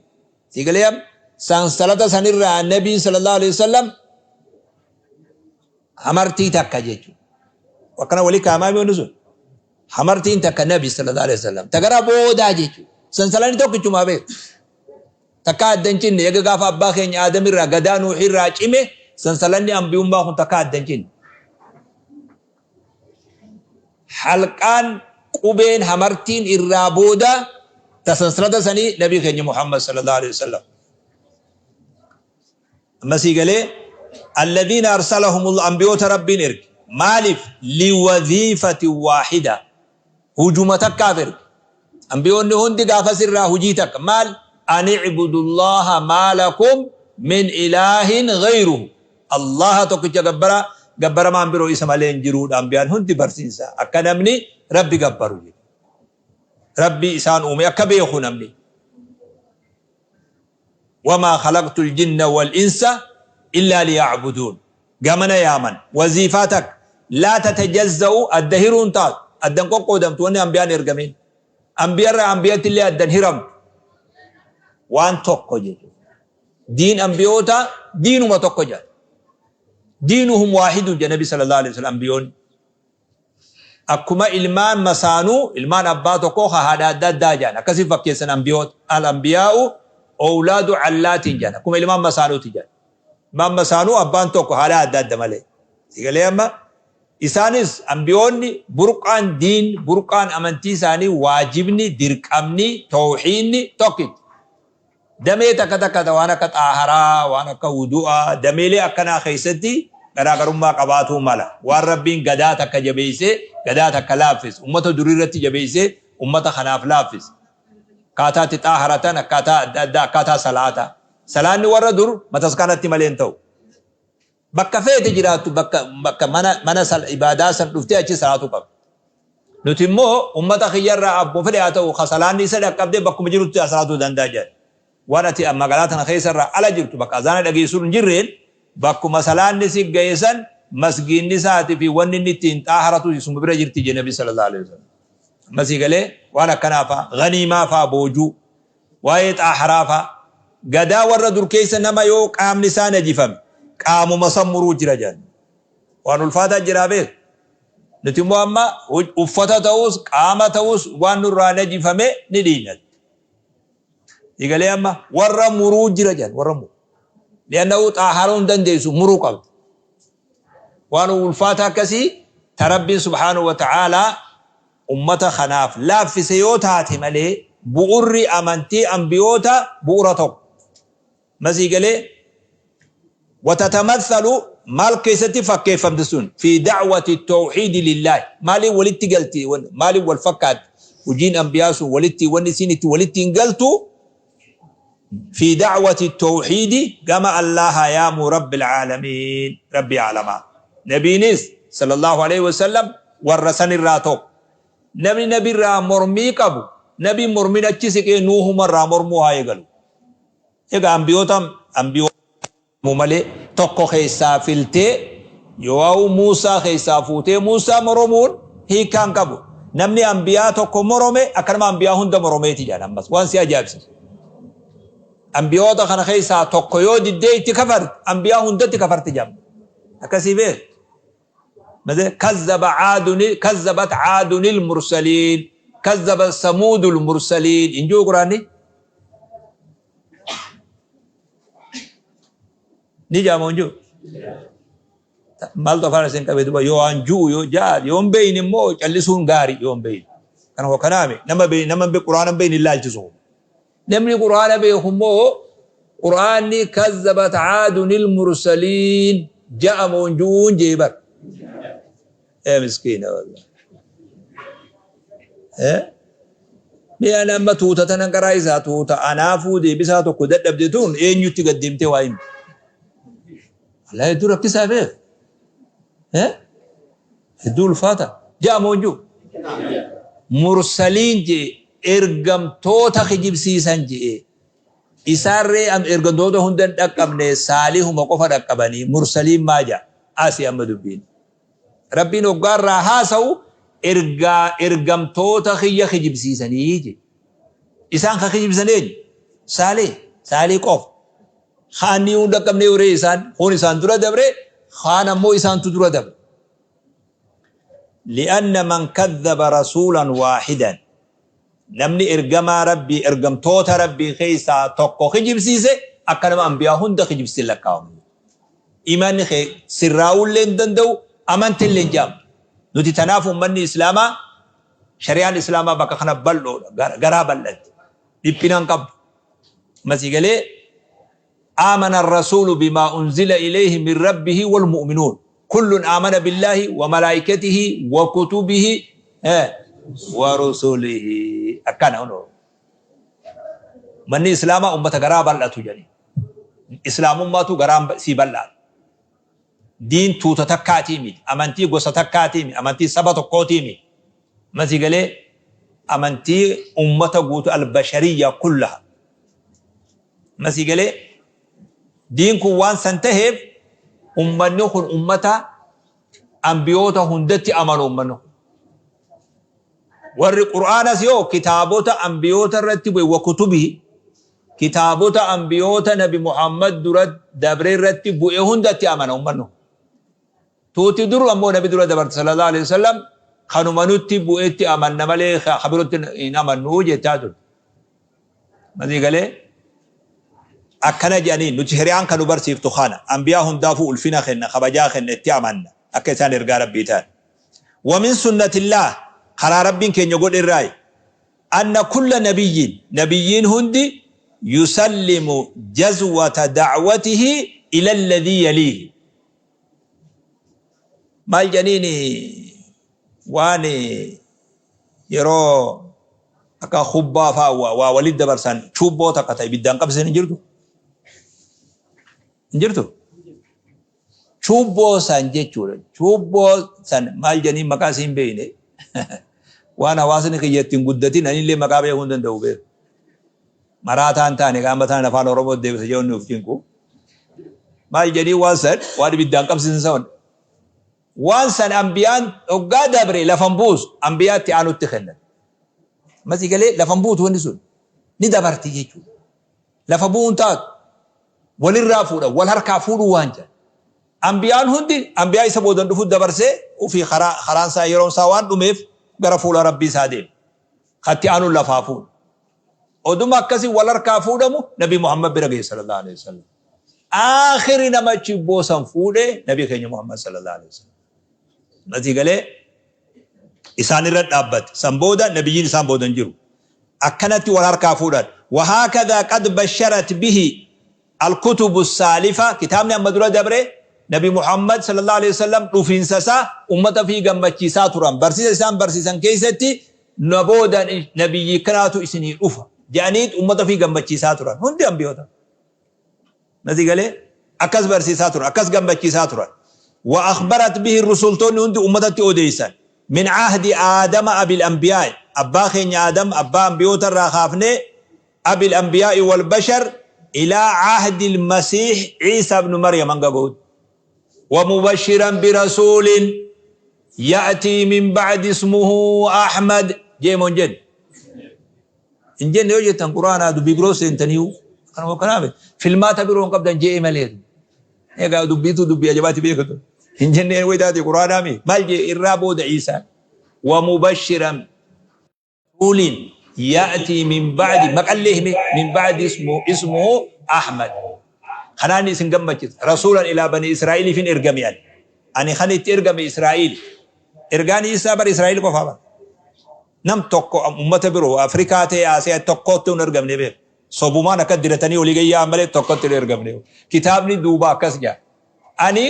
Sii galee am? Sansalata sanirraa Nabiin sallallahu alaihi wasallam hamartii takka jechuudha. Akkana walii kaamaa wanni sun. Hamartiin takka Nabi sallallahu alaihi wasallam. Ta gara boodaa jechuudha. Sansalanni tokkichumaa beeku. Takkaa adda hin cinne, eega gaafa abbaa keenya Aadam irraa gadaa Nuuhi irraa cime sansalanni anbiyummaa kun takkaa adda hin cinne. Halqaan qubeen hamartiin irraa booda ta sansalata sanii Nabii keenya Muhammad sallallahu alaihi wasallam. Amma sii galee? Alladhiina arsalahumullah, anbiyoota Rabbiin erge. Maaliif? Liwadhiifatin waahida. Hujuma takkaaf erge. Anbiyoonni hundi gaafas irraa hujii takka. Maal? An i'budullaha maa lakum min ilaahin ghayruhu. Allaha tokkicha gabbaraa, gabbaramaan biroo isa malee hin jiruudha anbiyaan hundi barsiinsa. Akka namni Rabbi gabbaru jedhe. Rabbii isaan uume akka beeku namni. Wamaa khalaqtul jinna wal insa illaa liya'buduun. Gamana yaaman. Waziifaa takka. Laa tatajazza'u, adda hiruu hin taatu. Adda hin qoqqoodamtu wanni anbiyaan ergamiin. Anbiyarraa anbiyatti illee adda hin hiramtu. Waan tokko jechuudha. Diin anbiyootaa diinuma tokko jedha. Diinuhum waahidu jedha Nabi sallallahu alaihi wasallam anbiyoonni. Akkuma ilmaan masaanuu, ilmaan abbaa tokkoo ka haadha adda addaa jedhan. Akkasiin fakkeessan anbiyoota. Al anbiyaa'u owlaadu allaatiin jedhan. Akkuma ilmaan masaanuuti jedhan. Ilmaan masaanuu abbaan tokko haadha adda adda malee. Si galee amma? Isaanis anbiyoonni burqaan diin, burqaan amantii isaanii waajibni, dirqamni, tawhiidni tokkicha. Damee takka takka ta waan akka xaaharaa, waan akka wudu'aa, dameelee akkanaa keessatti garaagarummaa qabaatuu mala. Waan Rabbiin gadaa takka jabeessee gadaa takka laaffise. Ummata durii irratti jabeessee ummata kanaaf laaffise. Akkaataa itti xaaharatan, akkaataa adda addaa, akkaataa salaataa. Salaanni warra dur mataskaanatti malee hin ta'u. Bakka feete jiraattu bakka bakka mana mana sal ibaadaa san dhuftee achi salaatuu qabda. Nuti immoo ummata kiyyarraa abbuma fedhe haa ta'u ka salaanni isa dhaqqabde bakkuma jirutti salaatuu danda'a jedhan. Waan ati magaalaa tana keessarraa ala jirtu bakka azaana dhageessuun hin jirreen bakkuma salaanni si gahe san masgiinni isaati fi wanni inni ittiin xaaharatu isuma bira jirti jedhe Nabi sallallahu alaihi wasallam. Amma sii galee waan akkanaa fa'a ganiimaa fa'a boojuu Waa'ee xaaharaa faa. Gadaa warra dur keessa nama yoo qaamni isaa najifame qaamuma san muruu jira jedhan. Waan ulfaataa jiraa beek. Nuti immoo amma uffata ta'us qaama ta'us waan nurraa najifame ni dhiina. Egalee amma warra muruu jira jedhan warra muru. Li'annahu xaaharuu hin dandeessu muruu qabda. Waan ulfaataa akkasii ta Rabbiin subhaanahu wa ta'aalaa ummata kanaaf laaffise yoo taate malee bu'urri amantii anbiyoota bu'ura tokko. Masii galee watatamathalu maal keessatti fakkeeffamti sun fi da'wati tawhiidi lillaahi maaliin walitti galti maaliin wal fakkaatti hojiin anbiyaa sun walitti wanni isiin itti walitti hin galtu fi da'wati tawhiidi gama Allaaha yaamuu rabbil aalamiin rabbii aalamaa nabiinis sallallahu alaihi wasallam warra sanirraa tokko namni nabirraa mormii qabu nabiin mormiin achi siqee nuuhumarraa mormuu haa eegalu egaa ambiyoota ambiyoota malee tokko keessaa filtee yoo'aa'uu Muusaa keessaa fuutee Muusaa moromuun hiikkaa hin qabu. Namni anbiyaa tokko morome akkanuma anbiyaa hunda moromeeti jedhan ammas waan si ajaa'ibsiisu. Anbiyoota kana keessaa tokko yoo diddee itti kafarte anbiyaa hundatti kafarte jedhama. Akkasii beek. Kazzaba caaduni kazzabat caadunil mursaliin kazzaba samuudul mursaliin hin jiru quraanni. Ni jaama hin jiru. Maaltu afaan isin qabe duba yoo waan ju'u yoo jaa yoo hin beeyne immoo callisuun gaarii yoo hin beeyne. Kana hoo kanaame nama beeyne nama quraana hin beeyne hin laalchisu. Namni quraana beeku immoo quraanni kazzabat caadunil mursaliin ja'a moo hin ju'uun jee bar. Ee miskiina wallah. Eh? Mee ani amma tuuta tanan qaraa isaa tuuta anaafuu deebisaa tokko dadhabde tun eenyutti gad deemtee waa himti. Wallahi hedduu rakkisaa beek. Eh? Hedduu ulfaata. Ja'a moo hin jiru? Mursaliin jee ergamtoota kijibsiisan jee. Isaanree ergamtoota hunda hin dhaqqabne saalihuma qofa dhaqqabanii mursaliin maa ja'a? Asii amma dubbiin. Rabbiin hoggaa irraa haasawu ergaa ergamtoota kiyya kijibsiisanii jedhe. Isaan ka kijibsiisan eenyu? Saalih. Saalih qofa. Kaan ni hin dhaqqabne yeroo isaan kun isaan dura dabre kaan ammoo isaantu dura dabre. Li'anna man kazzaba rasuulan waahidan namni ergamaa Rabbii ergamtoota Rabbii keessaa tokko kijibsiise akka nama anbiyaa hunda kijibsiise lakkaawama. Imaanni kee sirraa'uullee hin danda'u, amantillee hin jedhamu. Nuti tanaaf ummanni Islaamaa shari'aan Islaamaa bakka kana bal'oodha, garaa bal'atti. Dhiphina hin qabdu. Masii galee aamana ar-rasuulu bimaa unzila ilayhi min rabbihi wal mu'minuun. Kullun aamana billaahi wa malaayikatihi wa kutubihi wa rusulihi. Akkana hunoo. Ummanni Islaamaa ummata garaa bal'atu jedhanii. Islaamummaatu garaan sii bal'aadha. Diin tuuta takkaatii miti. Amantii gosa takkaatii miti. Amantii saba tokkootii miti. Masii galee amantii ummata guutuu albashariyya kullaha. Masii galee diin kun waan san taheef ummanni kun ummata ambiyoota hundatti amanu ummanni kun. Warri Qur'aanas yoo kitaabota ambiyoota irratti bu'e wa kutubihi kitaabota ambiyoota nabi Muhammad dura dabre irratti bu'e hundatti amana ummanni kun. Tuuti dur ammoo nabi dura dabarte sallallahu alaihi wasallam kanuma nutti bu'etti amanna malee ka birotti hin amannu jechaa turte. Masii galee akkana jedhanii nuti shari'aan kan nu barsiiftu kana ambiyaa hundaafuu ulfina kenna kabajaa kenna itti amanna akka isaan ergaa rabbii ta'an. Wa min sunnatillaah karaa Rabbiin keenya godhe irraayi anna kulla nabiyyin nabiyyiin hundi yusallimu jazwata da'watihi ila alladhii yaliihi. Maal jedhaniin waan yeroo akka kubbaa faa waa walitti dabarsan chuubboo takka ta ibiddaan qabsiisan hin jirtu? Hin jirtu? Chuubboo san jechuudha. Chuubboo san maal jedhanii maqaa isii hin beekne. Waan hawaasni kiyya ittiin guddatin anillee maqaa beekuu hin danda'u beeku. Maraataa hin taane qaama tanan afaan Oromoo deebisa jedhu of cinqu. Maal jedhanii waan san waan ibiddaan qabsiisan san waan san ambiyaan hoggaa dabre lafan buusu ambiyaatti aanutti kennan. Masii galee lafan buutu wanni sun ni dabarti jechuudha. Lafa bu'uun taatu walirraa fuudhan wal harkaa fuudhuu waan jedhan. Ambiyaan hundi ambiyaa isa boodan dhufu dabarsee ofii karaa karaan isaa yeroon isaa waan dhumeef gara fuula rabbii isaa deema. Katti aanuun lafaa fuudha. Oduma akkasii wal harkaa fuudhamu Nabi Muhammad bira ga'e sallallahu alaihi wasallam. Aakhiri nama chibboo san fuudhe Nabi keenya Muhammad sallallahu alaihi wasallam. Masii galee isaan irra dhaabbate. San booda nabiyyiin isaan booda hin jiru. Akkanatti wal harkaa fuudhan. Wahaakadhaa qad basharat bihi al-kutubu saalifa kitaabni amma dura dabre Nabi Muhammad sallallahu alaihi wasallam dhufiinsa isaa ummata fi gammachiisaa turan. Barsiisa isaan barsiisan keessatti na booda nabiyyii kanaatu isinii dhufa jedhaniit ummata fi gammachiisaa turan. Hundi ambiyoota. Nasi galee akkas barsiisaa turan, akkas gammachiisaa turan. Wa akhbarat bihi rusultoonni hundi ummatatti odeessan. Min ahdi Aadama abil anbiyaa'i abbaa keenya Aadam abbaa ambiyoota irraa kaafnee abil anbiyaa'i wal bashar ilaa ahdi al-masiih Ciisa ibn Maryam hanga gahutti. Wa mubashiran birasuulin ya'tii min ba'di ismuhu Ahmad jee moo hin jenne? Hin jenne yoo jettan Qur'aanaa dubbii biroo seentaniiyu kanuma kanaaf filmaata biroo hin qabdan je'e malee. Egaa dubbiitu dubbii ajabaati beekatu. Hin jenneen wayitaati Qur'aanaa mi maal jee irraa booda Iisaan wa mubashiran rasuulin ya'tii min ba'di maqallee hime min ba'di ismuhu Ahmad. Kanaan isin gammachisa. Rasuulan ilaa bani Israa'iliif hin ergame ani. Ani kan itti ergame Israa'il. Ergaan Iisaa bara Israa'il qofaa bara. Nam tokko ummata biroo Afrikaa ta'e Asiyaa tokkotti hin ergamne beeku. Sobumaan akka diratanii olii gayyaa malee tokkotti hin ergamne. Kitaabni duuba akkas jedha. Ani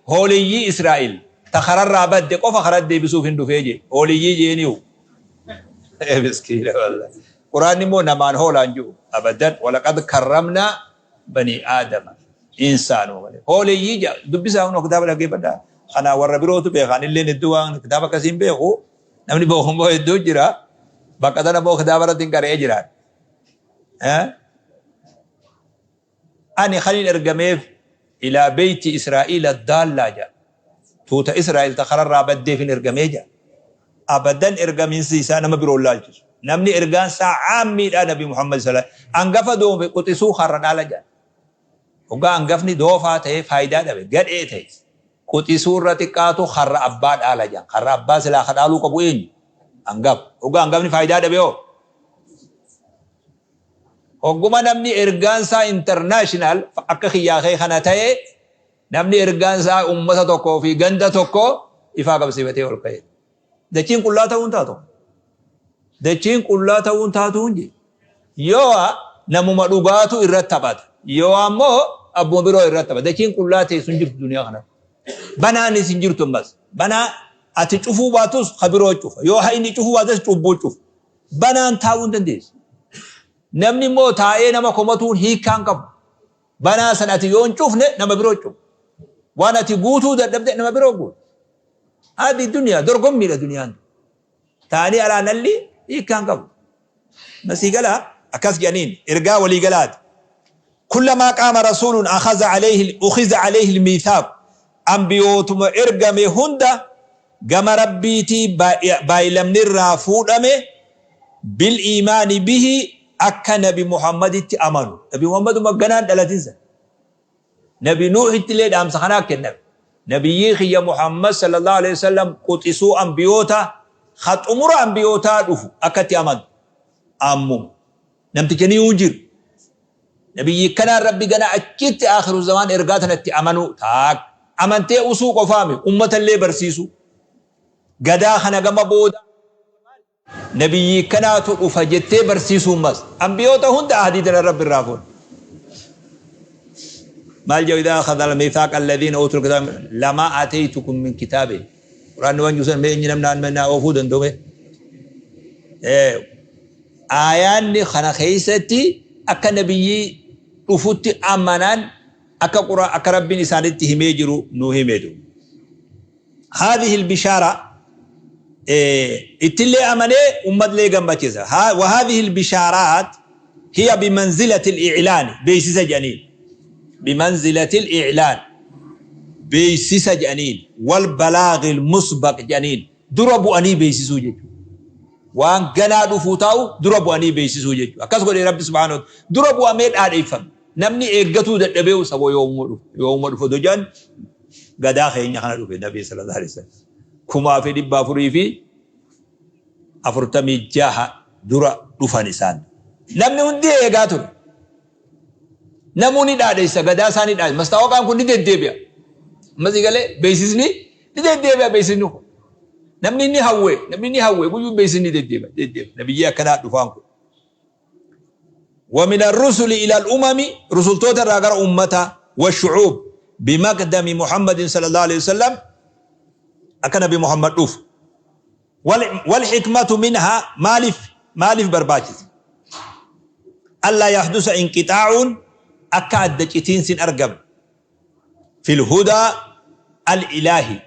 hooliyyii Israa'el ta kararraa badde qofa karaa deebisuuf hin dhufee jee. Hooliyyii jeeniyu. Miskiina wallahi. Quraanni immoo namaan hoolaan jiru. Abadan walaqad karramnaa banii aadama. Insaanuu malee. Hooleyyii jedha. Dubbisaa kun kitaaba dhaggeeffadhaa. Kana warra birootu beeka. Anilleen hedduu waan kitaaba akkasii hin beeku. Namni beeku immoo hedduu jira. Bakka tana immoo kitaaba irratti hin qara'ee jira. Ani kanin ergameef ilaa beeyti Israa'iila daallaa jedha. Tuuta Israa'el ta kararraa baddeef hin ergamee jedha. Abadan ergamiinsi isaa nama biroo hin laalchisu. Namni ergaan isaa caammiidha Nabi Muhammad sallallahu alaihi wasallam. Angafa doofe quxisuu karra dhaala jedha. Hoggaa angafni doofaa ta'ee faayidaa dhabe, gadhee ta'e, quxisuu irra xiqqaatu karra abbaa dhaala jedhan. Karra abbaa silaa ka dhaaluu qabu eenyu? Angafa. Hoggaa angafni faayidaa dhabe hoo? Hogguma namni ergaan isaa international akka kiyyaa kee kana ta'e namni ergaan isaa ummata tokkoo fi ganda tokko ifaa qabsiifatee ol ka'e. Dachiin qullaa ta'uu hin taatu. Dachiin qullaa ta'uu hin taatu hin jedhe. Yoo namuma dhugaatu irratti taphata. Yoo ammoo abbuma biroo irratti taphata. Dachiin qullaa teessu hin jirtu duniyaa kana. Banaanis hin jirtu ammas. Banaa ati cufuu baatus ka biroo cufa. Yoo inni cufuu baates cubbuu cufa. Banaan taa'uu hin dandeessu. Namni immoo taa'ee nama komatuun hiikkaa hin qabu. Banaa san ati yoo hin cufne nama biroo cufa. Waan ati guutuu dadhabde nama biroo guuta. Haadhi duniyaa dorgommiidha duniyaan. Taa'anii alaa nalli hiikkaa hin qabu. Masii galaa akkas jedhaniin ergaa walii galaati. Kullamaa qaama rasuulun akhaza alayhi ukhiza alayhi almiithaaq ambiyootuma ergame hunda gama Rabbiitii baaylamni irraa fuudhame bil iimaani bihi akka nabi Muhammaditti amanu. Nabi Muhammaduma ganaan dhalatin san. Nabi Nuuhittillee dhaamsa kanaa kenname. Nabiyyii kiyya Muhammad sallallahu alaihi wasallam quxisuu ambiyoota ka xumura ambiyootaa dhufu akka itti amantu. Ammuma. Namticha ni jiru. Nabiyyii kanaan Rabbi gana achitti aakhiru zamaan ergaa tanatti amanuu taak. Amantee usuu qofaami ummatallee barsiisuu. Gadaa kana gama booda Nabiyyii kanaatu dhufa jettee barsiisuun mas. Ambiyoota hunda ahdii tana Rabbi irraa fuudhe. Maal jedhu idaa akhadha al-miithaaqa alladhiina uutul kitaaba lamaa aataytukum min kitaabin. Quraanni waan jiru sana mee eenyu namni naa oofuu danda'u mee? Aayaanni kana keessatti akka nabiyyii dhufutti amanan akka qura akka Rabbiin isaanitti himee jiru nu hime du. Haadhihi albishaara ittillee amanee ummatlee gammachisa. Wa haadhihi albishaaraat hiya bimanzilati al-i'laani beeksisa jedhaniin. Bimanzilati al-i'laan beeksisa jedhaniin wal balaaghi al-musbaq jedhaniin dura bu'anii beeksisuu jechuudha. Waan ganaa dhufuu taa'u dura bu'anii beeksisuu jechuudha. Akkas godhe Rabbi subhaanahu wa ta'ala. Dura bu'amee dhaadheeffame. Namni eeggatuu dadhabee saboo yoomuma dhufu yoomuma dhufu odoo jedhan gadaa keenya kana dhufe Nabii sallallahu alaihi wasallam. 1446 dura dhufan isaan. Namni hundi eegaa ture. Namuu ni dhaadheessa gadaa isaa ni dhaadheessa. Mastaawaqaan kun ni deddeebi'a. Ammas galee beeksisni ni deddeebi'a beeksisni kun. Namni ni hawwe namni ni hawwe guyyuu beeksisni ni deddeebi'a deddeebi'a. Nabiyyii akkanaa dhufaan kun. ومن الرسل إلى الأمم رسل توتا راغر أمتا والشعوب بمقدم محمد صلى الله عليه وسلم أكن نبي محمد دوف والحكمة منها مالف مالف برباچس ألا يحدث انقطاع أكا أدجتين سن أرقم في الهدى الإلهي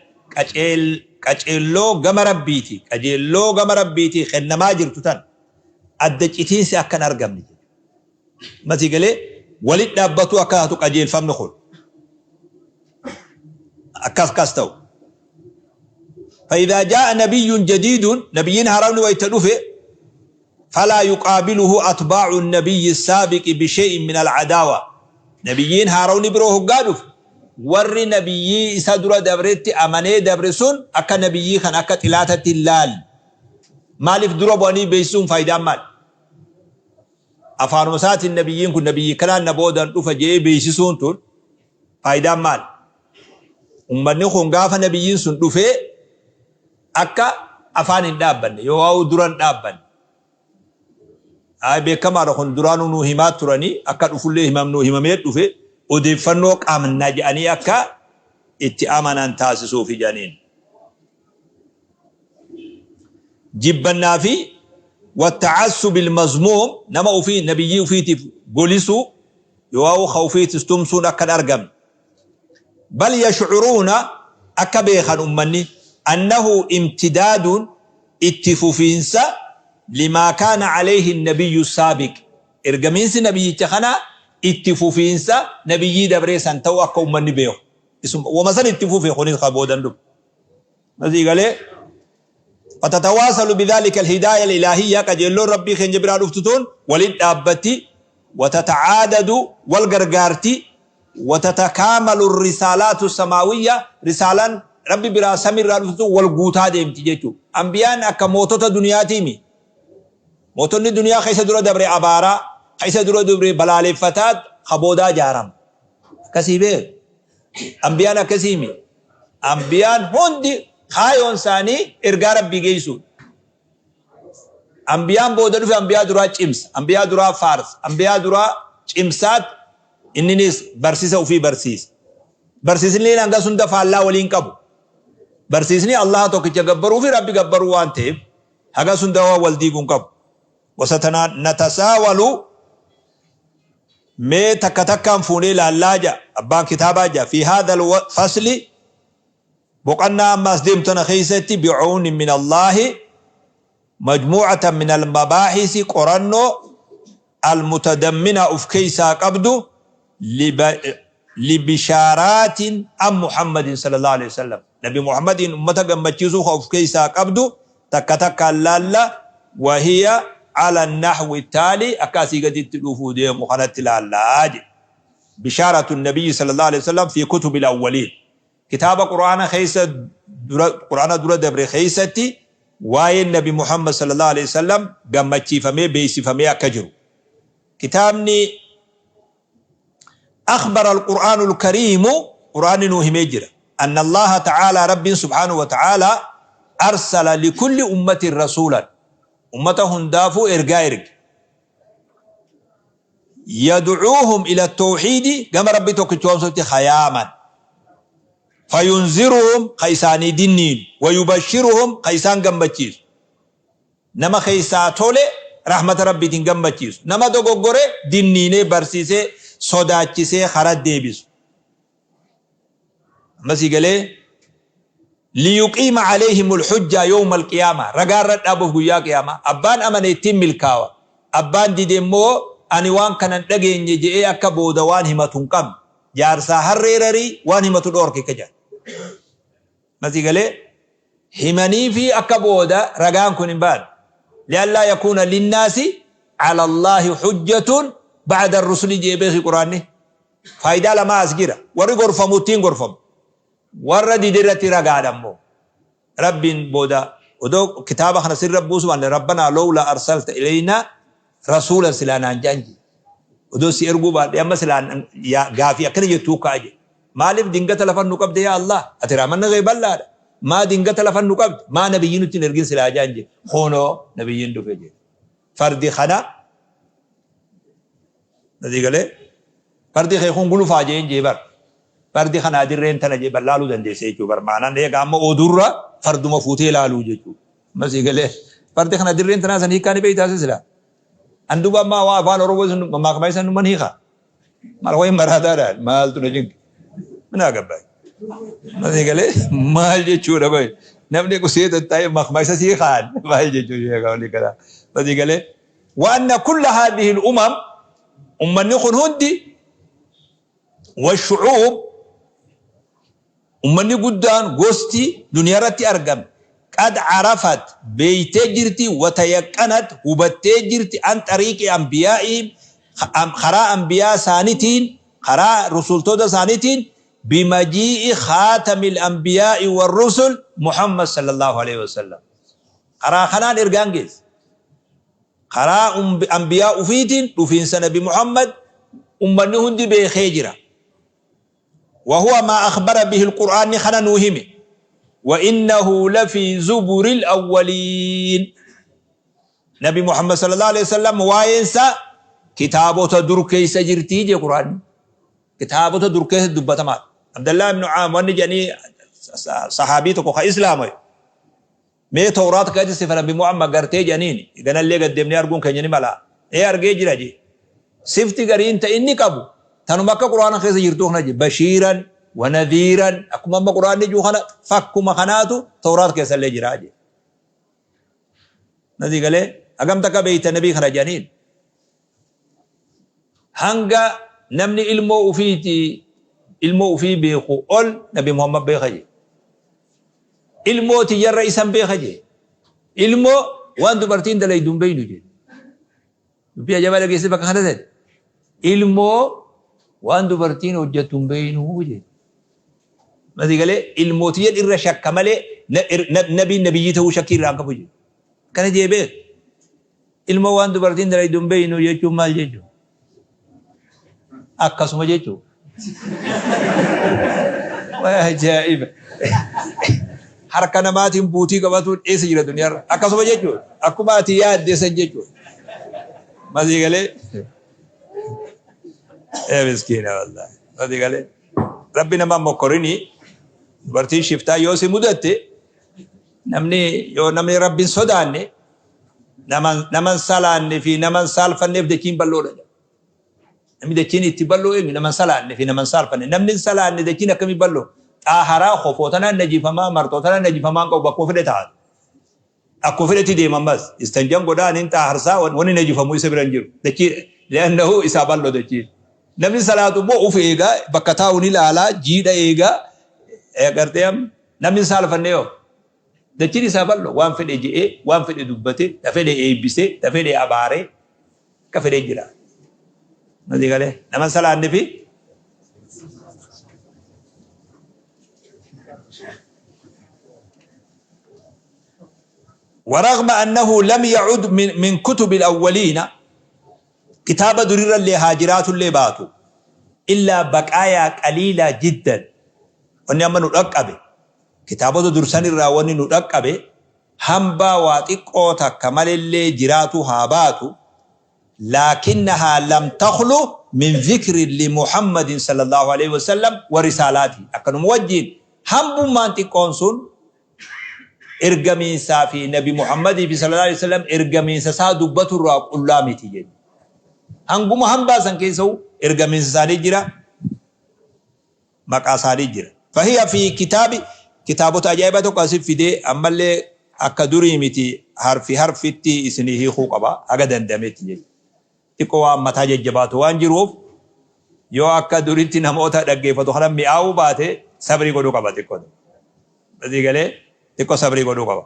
qaceelloo gama Rabbiiti qajeelloo gama Rabbiiti kennamaa jirtu tan adda citiinsi akka hin argamne jedhe. Masii galee walit dhaabbatuu akka taatu qajeelfamni kun akkas akkas ta'u. فإذا جاء نبي جديد نبيين هارون ويتدفه فلا يقابله أتباع النبي السابق بشيء من العداوة نبيين هارون برو هقا dhufe warri nabiyyii isa dura dabretti amanee dabre sun akka nabiyyii kan akka xilaatatti hin laalle. Maaliif dura bu'anii beeksisuun faayidaan maali? Afaanuma isaatiin nabiyyiin kun nabiyyii kanaan na boodan dhufa jedhee beeksisuun tun faayidaan maali? Ummanni kun gaafa nabiyyiin sun dhufee akka afaan hin dhaabbanne yoo waa'uu dura hin dhaabbanne. Ayi beekamaadha kun duraanuu nuu himaa turanii akka dhufullee himam nuu himamee dhufe odeeffannoo qabna jedhanii akka itti amanan taasisuufi jedhaniin. Jibbannaa fi watta'assub ilmazmuum nama ofii nabiyyii ofiitiif golisuu yoo ka ofiitis tumsuun akka hin argamne. Bal yashcuruuna akka beekan ummanni annahu imtidaadun itti fufiinsa limaa kaana alayhi nabiyyu saabiq ergamiinsi nabiyyicha kanaa itti fufiinsa nabiyyii dabree san ta'uu akka ummanni beeku isuma wama san itti fufe kunis ka boodan dhufe masii galee Fatatawaasalu bidhaalika alhidaaya alilaahiyya qajeelloon Rabbii keenya biraa dhuftu tun walit dhaabbatti watatacaadadu wal gargaarti watatakaamalu risaalaatu samaawiyya risaalaan Rabbi biraa samiirraa dhuftu tun wal guutaa deemti jechuudha. Ambiyaan akka mootota duniyaatiimi. Mootonni duniyaa keessa dura dabre abaaraa, keessa dura dabre balaaleffataa ka boodaa jaarama. Akkasii beeku. Ambiyaan akkasiimi. Ambiyaan hundi kaayoon isaanii ergaa Rabbii geessuudha. Ambiyaan booda dhufe ambiyaa duraa cimsa, ambiyaa duraa faarsa, ambiyaa duraa cimsaat inninis barsiisa ofii barsiisa. Barsiisni hangas hunda faallaa waliin qabu. Barsiisni Allaha tokkicha gabbaruu fi Rabbi gabbaruu waan ta'eef hagas hunda waan wal diiguu hin qabu. Wasatana natasaawalu Mee takka takkaan fuunee ilaallaa ja'a abbaan kitaabaa ja'a fi haadhal fasli boqannaa amma as deemtu tana keessatti bi'awni min Allaahi majmuu'atan min al-mabaahisi qorannoo al-mutadammina uf keessaa qabdu libishaaraatin an Muhammadin sallallahu alaihi wasallam Nabi Muhammadiin ummata gammachiisuu ka uf keessaa qabdu takka takkaan laalla wahiya ala nahwi taali akka asii gaditti dhufuu deemu kanatti laallaa jedhe. Bishaaratu nabiyyi sallallahu alaihi wasallam fi kutubil awwaliin kitaaba qur'aana keessa dura qur'aana dura dabre keessatti waa'een nabi Muhammad sallallahu alaihi wasallam gammachiifamee beeksifamee akka jiru kitaabni أخبر القرآن الكريم قرآن nuu himee jira أن الله تعالى رب سبحانه وتعالى أرسل لكل أمة رسولا. Ummata hundaafuu ergaa erge. Yadcuuhum ila tawxiidi gama Rabbi tokkichoomsutti ka yaaman. Fayunziruhum ka isaanii dinniinu. Wayubashiruhum ka isaan gammachiisu. Nama keessaa tole rahmata Rabbiitiin gammachiisu. Nama dogoggore dinniinee barsiisee sodaachisee karaa deebisu. Amma sii galee? Liyuqiima alayhimul hujjaa yawmal qiyaamaa ragaa irra dhaabuuf guyyaa qiyaamaa. Abbaan amane ittiin milkaawa. Abbaan dide immoo ani waan kana hin dhageenye je'ee akka booda waan himatu hin qabne. Jaarsaa harree rarii waan himatu dhoorki akka jedhan. Amma sii galee? Himaniifii akka booda ragaan kun hin baane. Li'allaa yakuuna linnaasi alallaahi hujjatun ba'da rusuli je'ee beeki quraanni. Faayidaa lamaa as jira. Warri gorfamu ittiin gorfamu. Warra dide irratti ragaadha immoo. Rabbiin booda odoo kitaaba kana sirra buusu baanne Rabbanaa lowlaa arsalta ilaynaa rasuulan silaa naan jedhan jedhe. Odoo si erguu baadhee amma silaa gaafii akkana jettuu ka'a jedhe. Maaliif dingata lafan nu qabde yaa Allah? Ati rahmanni kee bal'aadha. Maa dingata lafan nu qabde? Maa nabiyyi nutti hin ergin silaa jedhan jedhe. Kunoo nabiyyiin dhufe jedhe. Fardi kana Nasii galee? Fardi kee kun gulufaa jeen jee bar. Fardi kanaa dirreen tana jee bar laaluu dandeessa jechuu bar. Maanaan eega amma odurra farduma fuutee laaluu jechuu. Nasii galee? Fardi kana dirreen tanaa san hiikkaa ni beektaa silaa. An duuba ammaa waa afaan Oromoo sun mammaakama isa numan hiika. Maal wayin maraataadha maaltu na jinki. Minaa gabbaay. Nasii galee maal jechuudha bay. Namni qusee tattaa'ee mammaakama isa sii kaan maal jechuudha sheekaa walii kanaa. Nasii galee? Wa anna kulla haadhihi al-umam, ummanni kun hundi, washu'uub, ummanni guddaan gosti duniyaa irratti argame, qad arafat, beeytee jirti, wa tayaqqanat, hubattee jirti, an xariiqi anbiyaa'ihim, karaa anbiyaa isaanitiin, karaa rusultoota isaanitiin, bimajii'i khaatamil anbiyaa'i warrusul Muhammad sallallahu alaihi wasallam. Karaa kanaan ergaan geesse. Karaa anbiyaa ufiitiin dhufiinsa nabi Muhammad ummanni hundi beekee jira. Wahuwa maa akhbara bihi alqur'aanni kana nuu hime. Wa innahu lafii zuburil awwaliin. Nabi Muhammad sallallahu alaihi wasallam waa'een isaa kitaabota dur keessa jirtii jee qur'aanni. Kitaabota dur keessa dubbatamaadha. Abdallah ibn Caam wanni jedhanii sahaabii tokko ka islaamayu. Mee Tawraat keessatti sifa Nabi Muhammad gartee jedhaniin, ganallee gad deemnee arguun keenya ni mala. Ee argee jira jee. Sifti gariin ta inni qabu tanuma akka Qur'aana keessa jirtuu kana jee. Bashiiran wa nadhiiran akkuma amma Qur'aanni jiru kana fakkuma kanaatu Tawraat keessallee jira jee. Nasii galee hagam takka beeyta nabii kana jedhaniin. Hanga namni ilmoo ufiiti ilmoo ufii beeku ol nabi Muhammad beeka jee. Ilmoo tiyyarra isan beeka jee. Ilmoo waan dubartiin dalaydu hin beeynu jee. Dubbii ajaa'ibaa dhageessee bakka kana ta'e. Ilmoo waan dubartiin hojjettu hin beeynu jee. Masii galee ilmoo tiyyan irra shakka malee nabiin nabiyyii ta'uu shakkii irraa hin qabu jee. Kana jee beeka. Ilmoo waan dubartiin dalaydu hin beeynu jechuun maal jechu? Akkasuma jechu. Way ajaa'iba. Harka namaatiin buutii qabatuun eessa jira duniyaarra? Akkasuma jechuudha. Akkuma ati yaadde san jechuudha. Masii galee. Ee miskiina wallaahi. Masii galee. Rabbi nama mokkorini dubartiin shiftaa yoo si mudatte namni yoo namni rabbi hin sodaanne Nama nama hin salaanne fi nama hin saalfanneef dachiin bal'oodha jedha. Namni dachiin itti bal'oo eenyu? Nama hin salaanne fi nama hin saalfanne. Namni hin salaanne dachiin akkamii bal'oo? Xaaharaa kofoo tanaan najifamaa marxoo tanaan najifamaa hin qabu bakkuma fedhe ta'a. Akkuma fedhetti deema ammas. Istanjan godhaa nin xaaharsaa wanni najifamu isa bira hin jiru. Dachii li'annahu isaa bal'oo dachiin. Namni salaatu immoo uf eegaa bakka taa'u ni ilaalaa jiidha eegaa agartee amma namni hin saalfanne yoo. Dachiin isaa bal'o waan fedhe je'ee, waan fedhe dubbate, ta fedhe eebbisee, ta fedhe abaaree, akka fedhee jira. Masii galee nama hin salaanne fi ورغم أنه لم يعد من كتب الأولين كتاب درير اللي هاجرات اللي باتو إلا بقايا قليلة جدا وأن أما نرقبه Kitaabota dur san irraa wanni nu dhaqqabe Hambaa waa xiqqoo takka malellee jiraatuu haa baatu, laakinnahaa lam takhlu min dhikrin li Muhammadin sallallaahu aleyhi wa sallam wa risaalaatihi. Akkanuma wajjiin hambummaan xiqqoon sun ergamiinsaa fi nabi Muhammadii fi sallallaahu aleyhi wa sallam ergamiinsa isaa dubbatu irraa qullaa miti jenna. Hanguma hambaa san keessahuu ergamiinsa isaanii jira. Maqaa isaanii jira. Fahiya fi kitaabi kitaabota ajaa'ibaa tokko asi fidee ammallee akka durii miti harfi harfitti isinii hiikuu qaba haga danda'ametti jechuudha. Xiqqoo waan mataa jajjabaatu waan jiruuf yoo akka duritti namoota dhaggeeffatu kana mi'aawuu baate sabrii godhuu qaba xiqqoo. Asii galee xiqqoo sabrii godhuu qaba.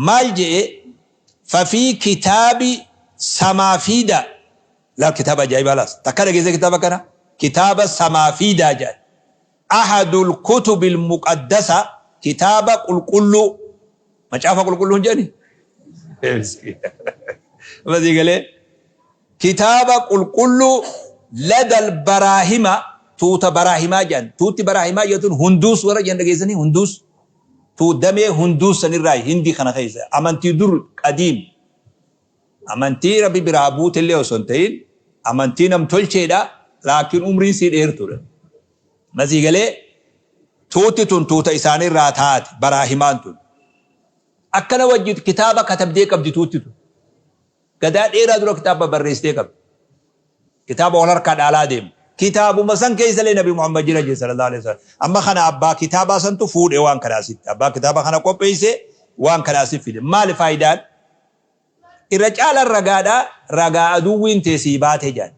Maal je'e fafii kitaabi samaafiida Laal kitaaba ajaa'ibaa laas. Takka dhageessee kitaaba kana? Kitaaba Samaafiidaa jedhan. Ahadul kutubil muqaddasa kitaaba qulqulluu. Macaafa qulqulluu hin jedhani? Amma sii galee? Kitaaba qulqulluu ladal baraahima tuuta baraahimaa jedhan. Tuutti baraahimaa jedhatuun hunduus warra jedhan dhageessanii hunduus. Tuu damee hunduus sanirraa hindii kana keessa amantii dur qadiim. Amantii Rabbi biraa buutellee osoo hin ta'in amantii nam-tolcheedha, laakiin umriin isii dheertuudha. Amma sii galee? Tuutti tun tuuta isaanirraa taate, baraahimaan tun. Akkana wajji kitaaba katabdee qabdi tuutti tun. Gadaa dheeraa dura kitaaba barreessitee qabdi. Kitaaba wal harkaa dhaalaa deemu. Kitaabuma san keessallee Nabi Muhammad jira jedhe sallallahu alaihi wasallam. Amma kana abbaa kitaabaa santu fuudhe waan kana asitti. Abbaa kitaaba kana qopheesse waan kana asitti fide. Maali faayidaan? Irra caalaan ragaadha, ragaa aduwwiin tee sii baate jedhan.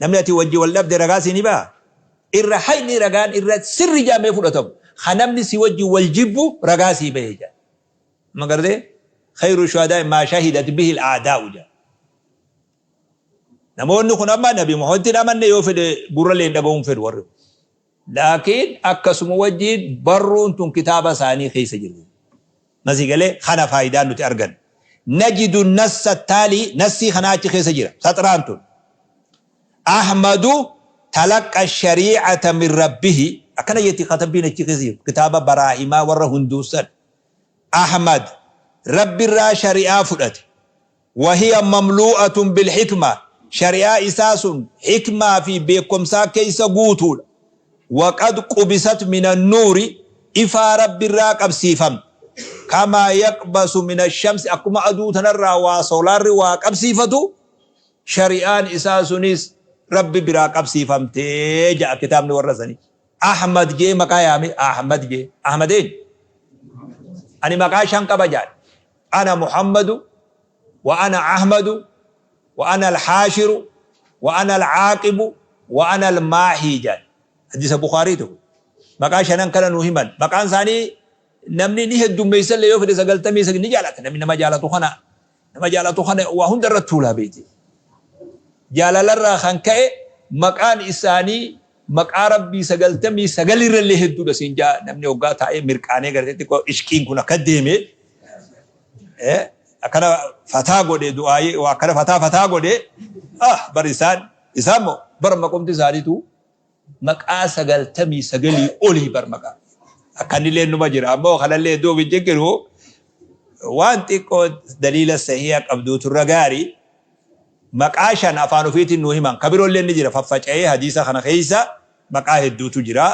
Namni ati wajji wal dhabde ragaa sii ni baha? Irra hayni ragaan irra sirri jedhamee fudhatamu, ka namni si wajji wal jibbu ragaa sii bahe jedhan. Amma gartee? Khayru shuhadaa'i maa shahidat bihi al-a'daa'u jedhan. Namoonni kun amma Nabi Muhammaditti hin amanne yoo fedhe gurrallee hin dhaga'uu hin fedhu warri kun. Laakiin akkasuma wajjiin barruun tun kitaaba isaanii keessa jirti. Ma sii galee? Kana faayidaan nuti argannu. Najidu nassa taalii nassii kanaa achi keessa jira. Saxraan tun. Ahmadu talaqqa shariicata min rabbihi akkana jetti katabbiin achi keessa jirtu. Kitaaba baraahimaa warra hunduussan. Ahmad Rabbirraa shari'aa fudhate. Wahiya mamluu'atun bilhikma, shari'aa isaa sun hikmaa fi beekkomsaa keessa guutuudha. Waqad qubisat minannuuri, ifaa Rabbirraa qabsiifamte. Kamaa yaqbasu minashamsi, akkuma aduu tanarraa waa soolaarri waa qabsiifatu, shari'aan isaa sunis Rabbi biraa qabsiifamte ja'a kitaabni warra sanii. Ahmad jee maqaa yaame, Ahmad jee. Ahmad eenyu? Ani maqaa shan qaba ja'an. Ana Muhammadu wa ana Ahmadu wa ana al-Haashiru wa ana al-Aaqibu wa ana al-Maahii jedhan. Hadiisa Bukhaariiti kun. Maqaa shanan kana nuu himan. Maqaan isaanii namni ni heddummeessallee yoo fedhe 99 ni jaalata. Namni nama jaalatu kana nama jaalatu kana waa hunda irratti tuulaa beekti. Jaalalarraa kan ka'e maqaan isaanii Maqaa Rabbii 99 irrallee hedduudha siin ja'a namni hoggaa taa'ee mirqaanee gartee xiqqoo ishqiin kun akka deeme akkana fataa godhe du'aayii waa akkana fataa fataa godhe ah bar isaan isaan moo bar maqumti isaaniitu maqaa 99 olii bar maqaa akkanillee numa jira ammoo kanallee hedduu of hin cinqinu waan xiqqoo daliila sahiha qabduutu irra gaarii. Maqaa 5 afaan ofiitiin nuu himan. Ka biroolleen ni jira faffaca'ee hadiisa kana keessa maqaa hedduutu jira.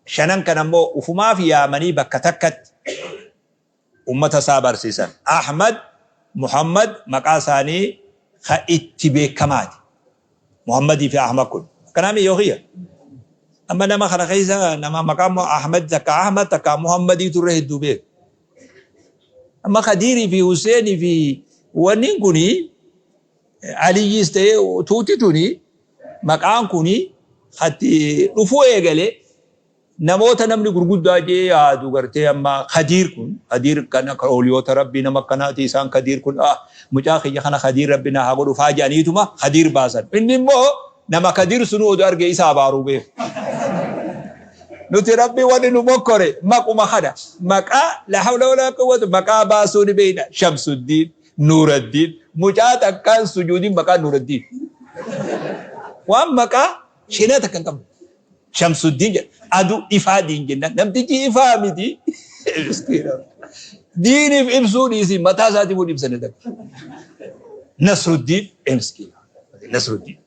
Shanan kana immoo ufumaaf yaamanii bakka takkatti ummata isaa barsiisan. Ahmad, Muhammad maqaa isaanii ka itti beekamaati. Muhammadii fi Ahmad kun. Akkanaamii yoo kiyya? Amma nama kana keessa nama maqaa Ahmad takka Ahmad takka Muhammadiitu irra hedduu beeka. Amma Kadiirii fi Husseenii fi wanniin kuni Aliyyiis ta'ee tuuti tuni maqaan kuni hatti dhufuu eegale namoota namni gurguddaa jee yaadu gartee amma Kadiir kun Kadiir kana ooliyoota Rabbii nama akkanaati isaan Kadiir kun ah mucaa kiyya kana Kadiir Rabbi naa haa godhu faa jedhaniituma Kadiir baasan. Inni immoo Nama Kadiir sunuu odoo argee isa abaaruu beeka. Nuti Rabbi wanni nu mokkore maquma kana. Maqaa la hawla wala quwwata maqaa baasuu ni beeyna. Shamsuddiin, Nuuraddiin, mucaa takkaan sujuudiin maqaa Nuuraddiin. Waan maqaa shenaa takka hin qabnu. Shamsuddiin jedha. Aduu ifaa diin jennaan. Namtichi ifaa miti. Miskiina. Diiniif ibsuu dhiisii mataa isaatiif hin ibsane takka. Nasruddiin miskiina. Nasruddiin.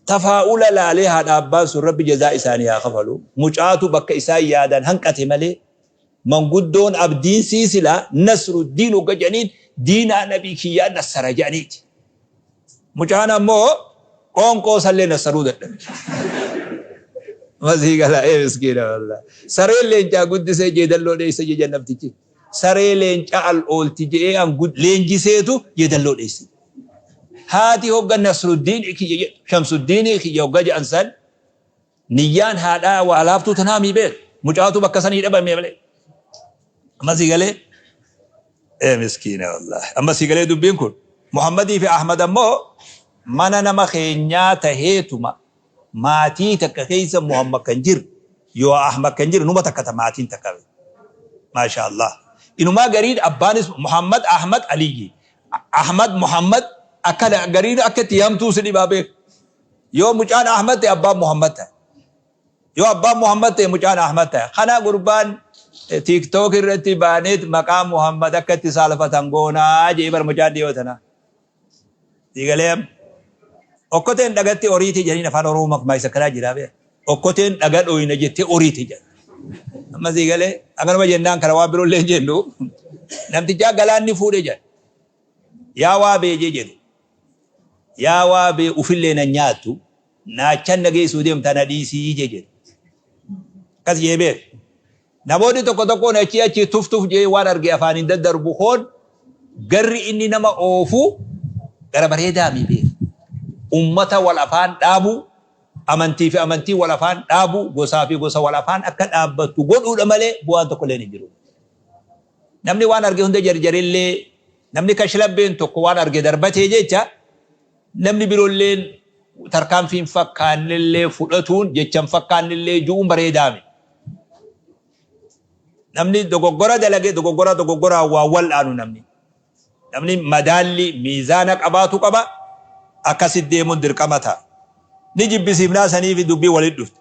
Tafaa'ula laalee haadha abbaan sun rabbi jazaa isaanii haa kafalu. Mucaatu bakka isaan yaadan hanqate malee manguddoon abdiin sii silaa Nasruddiin hogga jedhaniin diinaa nabii kiyyaa nassara jedhaniiti. Mucaan ammoo qoonqoo sallee nassaruu dadhabe. Masii gala ee miskiina wallah. Sareen leencaa guddisee jeedalloo dheessa jejan namtichi. Saree leencaa al oolti je'ee an leenjiseetu jeedalloo dheesse. Haati hogga Nasruddiin kiyya jedhu Shamsuddiin kiyya hogga jedhan san niyyaan haadhaa waa laaftuu tanaa mii beek. Mucaatu bakka sanii dhabame malee. Amma sii galee? Ee miskiina wallaahi. Amma sii galee dubbiin kun. Muhammadii fi Ahmad ammoo mana nama keenyaa taheetuma maatii takka keessa Muhammad kan jiru yoo Ahmad kan jiru numa takka ta maatiin takka. Maasha Allah. Inumaa gariin abbaanis Muhammad Ahmad Aliyyi. Ahmad Muhammad akkana gariin akka itti yaamtuu si dhibaa beek. Yoo mucaan Ahmad ta'e abbaan Muhammad ta'e. Yoo abbaan Muhammad ta'e mucaan Ahmad ta'e. Kana gurbaan TikTok irratti baaneet maqaa Muhammad akka itti saalfatan goonaa jee bar mucaan dhiyoo tanaa. Siigalee amma. Okkoteen dhagatti oriitii jedhaniin afaan Oromoo makmaayisa akkanaa jiraa beeka. Okkoteen dhaga dhooyna jettee oriitii jedha. Amma siigalee akkanuma jennaan kana waan biroo illee hin jennu. Namtichaa galaanni fuudhe jedha. Yaa waa beejee jedhu. Yaa waa bee ufillee nan nyaattu naachan na geessuu deemta na dhiisii jee jedhe. Akkas jee beek. Namoonni tokko tokkoon achii achi tuf tuf jee waan arge afaaniin daddarbu koon garri inni nama oofu gara bareedaa mii beek. Ummata wal afaan dhaabuu, amantii fi amantii wal afaan dhaabuu, gosaa fi gosa wal afaan akka dhaabbattu godhuudha malee bu'aan tokko illeen hin jiru. Namni waan arge hunda jarjarellee namni kashlabbeen tokko waan arge darbatee jecha namni biroolleen tarkaanfii hin fakkaannellee fudhatuun jecha hin fakkaannellee ju'uun bareedaa miti. Namni dogoggora dalage dogoggora dogoggoraan waa wal'aanu namni. Namni madaalli miizaana qabaatu qaba akkasitti deemuun dirqama ta'a. Ni jibbisiifnaa saniifi dubbii walitti dhufte.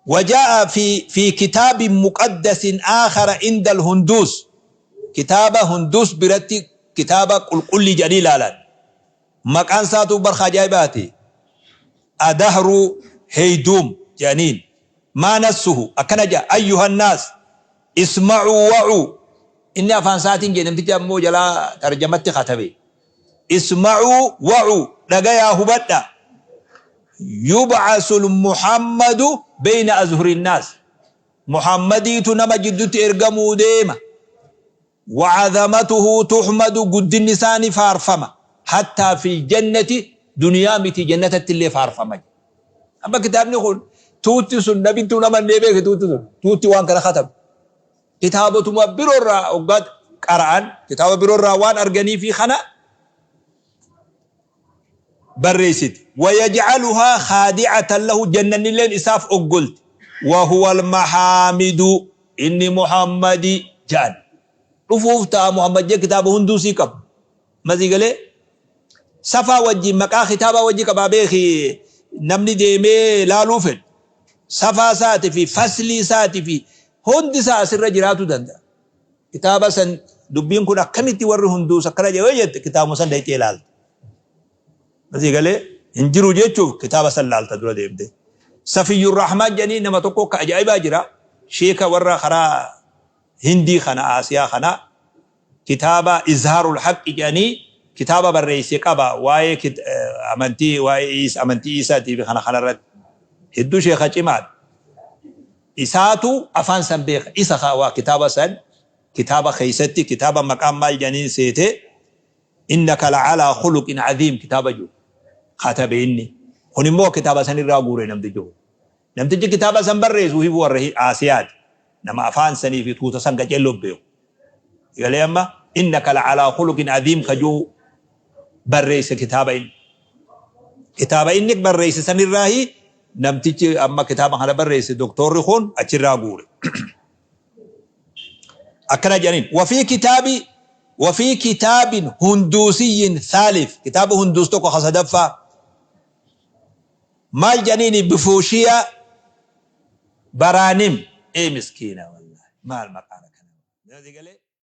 وجاء في كتاب مقدس آخر عند الهندوس كتاب هندوس برتي كتاب قلقلي جليل لالا مكان ساتو برخا جايباتي أدهر هيدوم جانين ما نسه أكنجا أيها الناس اسمعوا وعوا إني أفان ساتين جنم تجمو جلا ترجمت ختبي Isma'uu wa'uu, dhagayaa hubadhaa. Yub'asul Muhammadu beyna azhurinnaas. Muhammadiitu nama jiddutti ergamuu deema. Wa'azamatuhu tuhmadu, guddinni isaa ni faarfama. Hattaa fil jannati, duniyaa miti jannatatti illee faarfama. Amma kitaabni kun tuutti sun nabittuu hin amannee beeke tuutti sun. Tuutti waan kana katabe. Kitaabotuma biroo irraa hoggaa qara'an kitaaba biroo irraa waan arganiifi kana barreessiti. Wayaj'aluhaa khaadi'atan lahu jannannilleen isaaf oggolti. Wahuwa almahaamidu inni Muhammadi ja'an. Dhufuuf ta'a Muhammad jee kitaaba hunduu sii qabu. Masii galee safaa wajjin maqaa kitaabaa wajji qabaa beeki namni deemee laaluu fedhu. Safaa isaati fi faslii isaati fi hundi isaa asirra jiraatu danda'a. Kitaaba san dubbiin kun akkamitti warri hunduus akkana jedhe yoo jette kitaabuma san dhayxee ilaalta. Asii galee hin jiru jechuuf kitaaba san laalta dura deemte. Safiyyur Rahmaan jedhanii nama tokko akka ajaa'ibaa jira. Sheeka warra karaa Hindii kana Aasiyaa kana kitaaba Izhaarul Haqqi jedhanii kitaaba barreesse qaba waa'ee amantii waa'ee amantii Iisaatii fi kana kanarratti hedduu sheeka cimaadha. Isaatu afaan san beeka isa kaa waa kitaaba san kitaaba keessatti kitaaba maqaan maal jedhaniin seete innaka la'alaa khuluqin aziim kitaaba jiru katabe inni kun immoo kitaaba sanirraa guure namtichi kun. Namtichi kitaaba san barreessu hifu warra Aasiyaati. Nama afaan sanii fi tuuta san qaceelloo beeku. Galee amma innaka la'alaa khuluqin aziim ka jiru barreesse kitaaba inni. Kitaaba inni barreesse sanirraahi namtichi amma kitaaba kana barreesse doktorri kun achirraa guure. Akkana jedhaniin wafii kitaabi wafii kitaabin hunduusiyyin thaalith kitaaba hunduus tokko ka sadaffaa Maal jedhaniini bifuushiya baraanim Ee miskiina wallaahi maal maqaan akkana. Galee.